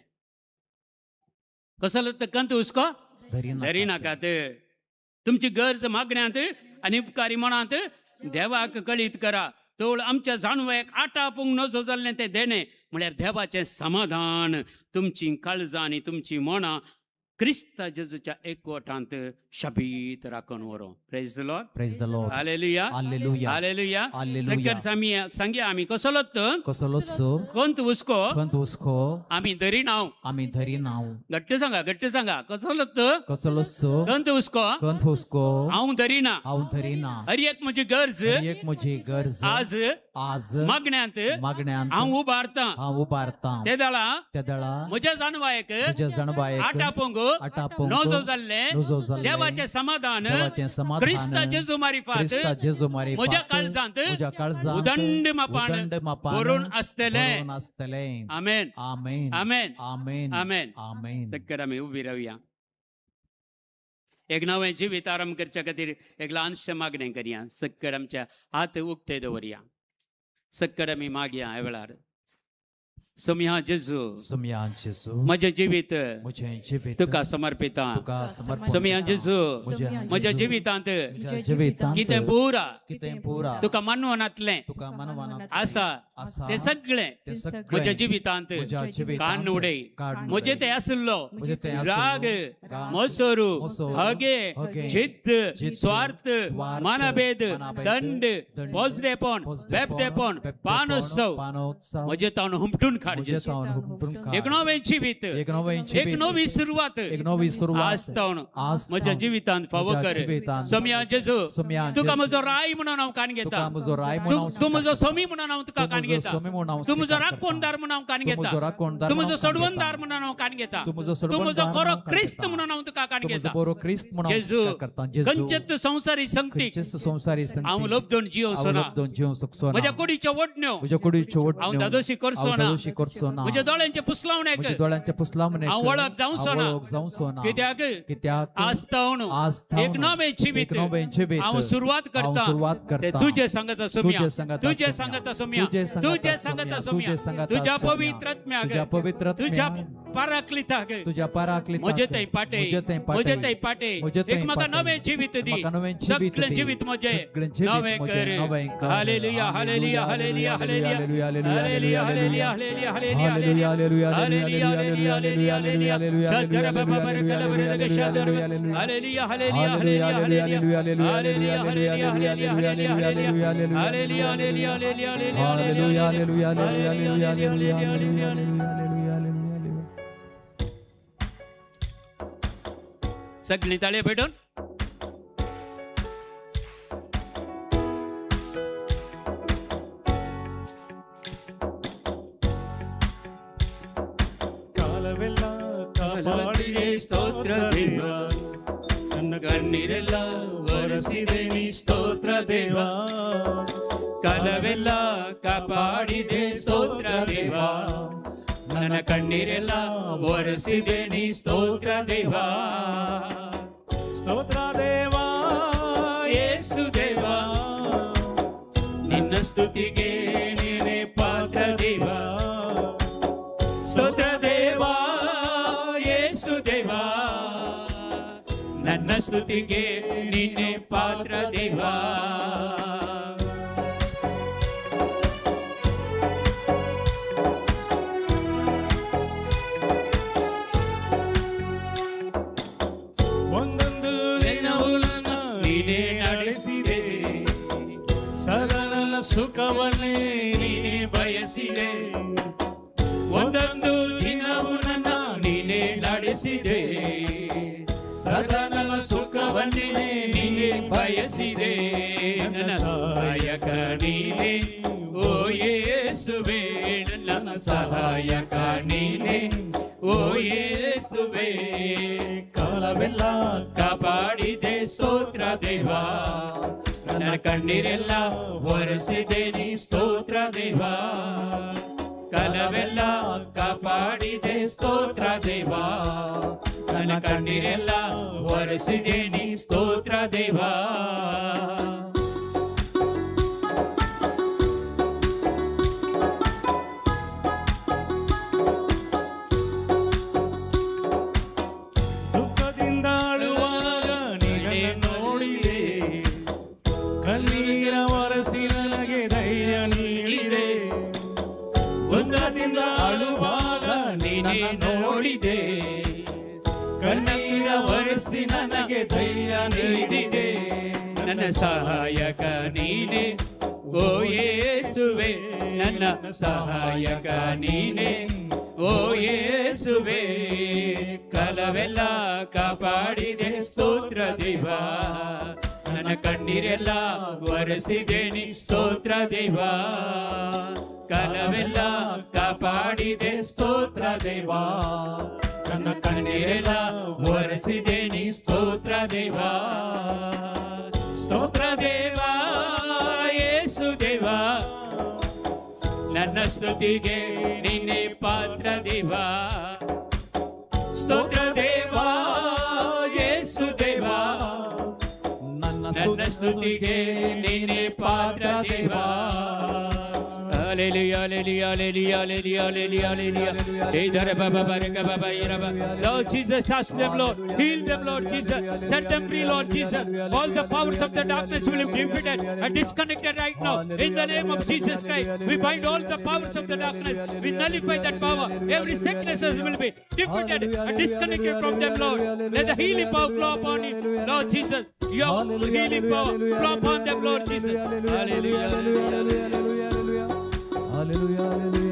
कसलोच कंत हुस्को धरिनाकात. तुमची गरज मागण्यांत आनी उपकारी मनांत देवाक कळीत करा. तोळ आमच्या जाणवयाक आटापूंक नजो जाल्लें तें देणें म्हळ्यार देवाचें समाधान तुमची काळजां आनी तुमची मनां क्रिस्ता जेजूच्या एकवटांत शबीत राखून व्हरो. Praise the Lord. Praise the Lord. Hallelujah. Hallelujah. Hallelujah. Hallelujah. सांगया आमी कसलोच कसलोच खंत हुस्को खंत हुस्को आमी धरिनाव. आमी धरिनाव. घट्ट सांगा, घट्ट सांगा. कसलोच कसलोच खंत हुस्को खंत हुस्को हांव धरिना. हांव धरिना. हर एक म्हजी गरज, हर एक म्हजी गरज आज आज मागण्यांत मागण्यांत हांव उबारतां. हांव उबारतां. ते दळा ते दळा म्हज्या जाणवायक म्हज्या जाणवायक आटापूंक आटापूंक नजो जाल्लें नजो जाल्लें देवाचें समाधान देवाचें समाधान क्रिस्ता जेजू मारिफात क्रिस्ता जेजू मारिफात म्हज्या काळजांत म्हज्या काळजांत उदंड मापान उदंड मापान भरून आसतलें. भरून आसतलें. आमेन. आमेन. आमेन. आमेन. आमेन. आमेन. सक्कर आमी उबी रावया. एक नवें जिवीत आरंभ करच्या खातीर एक ल्हानशें मागणें करया. सक्कर आमच्या हात उक्ते दवरया. सक्कर आमी मागया ह्या वेळार. सोम्या जेजू, सोम्या जेजू, म्हजें जिवीत म्हजें जिवीत तुका समर्पिता. तुका समर्पिता. सोम्या जेजू, म्हज्या जिवितांत जिवितांत कितें पुरा कितें पुरा तुका मानवनातलें तुका मानवनातलें आसा आसा तें सगळें तें सगळें म्हज्या जिवितांत कान उडय. म्हजें तें आशिल्लो राग, मोसोरू, हगे, जिद्द, स्वार्थ, मानभेद, दंड, पोजडेपण, बेबदेपण, पानोत्सव म्हजें तावन हुमटून काड. एक नवें जिवीत, एक नवी सुरवात आज तावन म्हज्या जिवितांत फावो कर. सोम्या जेजू, तुका म्हजो राय म्हणून हांव कान घेता. तूं म्हजो सोमी म्हणून हांव तुका कान घेता. तूं म्हजो राखणदार म्हणून हांव कान घेता. तूं म्हजो सोडवणदार म्हणून हांव कान घेता. तूं म्हजो खरो क्रिस्त म्हणून हांव तुका कान घेता. जेजू, खंयचेच संवसारी संगतीक हांव लब्धून जियोवचो ना. म्हज्या कुडीच्यो ओडण्यो हांव धादोशी करचो ना. म्हज्या दोळ्यांचे पुसलावणेक हांव वळख जावचो ना. कित्याक कित्याक आज तावन एक नवें जिवीत हांव सुरवात करता. ते तुजे सांगत सोम्या, तुजे सांगत सोम्या, तुजे सांगत सोम्या, तुज्या पवित्र आत्म्याक, तुज्या पराक्लिताक, म्हजे थंय पाटे, म्हजे थंय पाटे एक म्हाका नवें जिवीत दी. सगळें जिवीत म्हजें नवें कर. Hallelujah. Hallelujah. Hallelujah. Hallelujah. Hallelujah. Hallelujah. Hallelujah. Hallelujah. Hallelujah. Hallelujah. Hallelujah. Hallelujah. Hallelujah. Hallelujah. Hallelujah. Hallelujah. Hallelujah. Hallelujah. Hallelujah. सगळी ताळे भेटून ಸ್ತೋತ್ರ ದೇವ, ನನ್ನ ಕಣ್ಣೀರೆಲ್ಲ ಒರೆಸಿದೆ ನೀ ಸ್ತೋತ್ರ ದೇವ, ಕಲವೆಲ್ಲ ಕಾಪಾಡಿದೆ ಸ್ತೋತ್ರ ದೇವ, ನನ್ನ ಕಣ್ಣೀರೆಲ್ಲ ಒರೆಸಿದೆ ನೀ ಸ್ತೋತ್ರ ದೇವ, ಸ್ತೋತ್ರ ದೇವ ಯೇಸು ದೇವ, ನಿನ್ನ ಸ್ತುತಿಗೆ ನೀನೇ ಪಾತ್ರ ದೇವ, ಸ್ತೋತ್ರ ದೇವ ದೇವ, ನನ್ನ ಸ್ತುತಿಗೆ ನೀನೇ ಪಾತ್ರ ದೇವ. ಒಂದೊಂದು ದಿನವೂ ನೀನೇ ನಡೆಸಿದೆ, ಸದಾ ನನ್ನ ಸುಖವನ್ನೇ ನೀನೇ ಬಯಸಿದೆ, ಒಂದೊಂದು ದಿನವೂ ನನ್ನ ನೀನೇ ನಡೆಸಿದೆ, ಸದಾ ನನ್ನ ಸುಖವನ್ನೇ ನೀನೇ ಬಯಸಿದೆ. ನನ್ನ ಸಹಾಯಕ ನೀನೇ ಓ ಯೇಸುವೇ, ನನ್ನ ಸಹಾಯಕ ನೀನೇ ಓ ಯೇಸುವೇ. ಕಾಲವೆಲ್ಲ ಕಾಪಾಡಿದೆ ಸ್ತೋತ್ರ ದೇವಾ, ನನ್ನ ಕಣ್ಣೀರೆಲ್ಲ ಒರೆಸಿದೆ ನೀ ಸ್ತೋತ್ರ ದೇವಾ. ಕಲವೆಲ್ಲ ಕಾಪಾಡಿದೆ ಸ್ತೋತ್ರ ದೇವಾ, ನನ್ನ ಕಣ್ಣೀರೆಲ್ಲ ಒರೆಸಿದೆ ನೀ ಸ್ತೋತ್ರ ದೇವಾ. ದುಃಖದಿಂದ ಅಳುವಾಗ ನೀನನ್ನು ನೋಡಿದೆ, ಕಣ್ಣೀರ ಒರೆಸಿ ನನಗೆ ಧೈರ್ಯ ನೀಡಿದೆ. ದುಃಖದಿಂದ ಅಳುವಾಗ ನೀನೇ ನೋಡಿದೆ, ಕಣ್ಣೀರ ಒರೆಸಿ ನನಗೆ ಧೈರ್ಯ ನೀಡಿದೆ. ನನ್ನ ಸಹಾಯಕ ನೀನೇ ಓ ಯೇಸುವೆ, ನನ್ನ ಸಹಾಯಕ ನೀನೇ ಓ ಯೇಸುವೆ. ಕಲವೆಲ್ಲ ಕಾಪಾಡಿದೆ ಸ್ತೋತ್ರ ದೇವಾ, ನನ್ನ ಕಣ್ಣೀರೆಲ್ಲ ಒರೆಸಿದೆ ನೀ ಸ್ತೋತ್ರ ದೇವಾ. ಕಲವೆಲ್ಲ ಕಾಪಾಡಿದೆ ಸ್ತೋತ್ರ ದೇವಾ, ನನ್ನ ಕಣ್ಣೀರೆಲ್ಲ ಒರೆಸಿದೆ ನೀ ಸ್ತೋತ್ರ ದೇವಾ. ಸ್ತೋತ್ರ ದೇವಾ ಯೇಸು ದೇವಾ, ನನ್ನ ಸ್ತುತಿಗೆ ನೀನೇ ಪಾತ್ರ ದೇವಾ. ಸ್ತೋತ್ರ ದೇವಾ ಯೇಸು ದೇವಾ, ನನ್ನ ಸ್ತುತಿಗೆ ನೀನೇ ಪಾತ್ರ ದೇವಾ. Hallelujah, hallelujah, hallelujah, hallelujah, hallelujah, hallelujah. Hey, dara baba baraka baba iraba. Lord Jesus, touch them, Lord. Heal them, Lord Jesus. Set them free, Lord Jesus. All the powers of the darkness will be defeated and disconnected right now. In the name of Jesus Christ, we bind all the powers of the darkness. We nullify that power. Every sickness will be defeated and disconnected from them, Lord. Let the healing power flow upon you, Lord Jesus. Your healing power flow upon them, Lord Jesus. Hallelujah, hallelujah, hallelujah, hallelujah.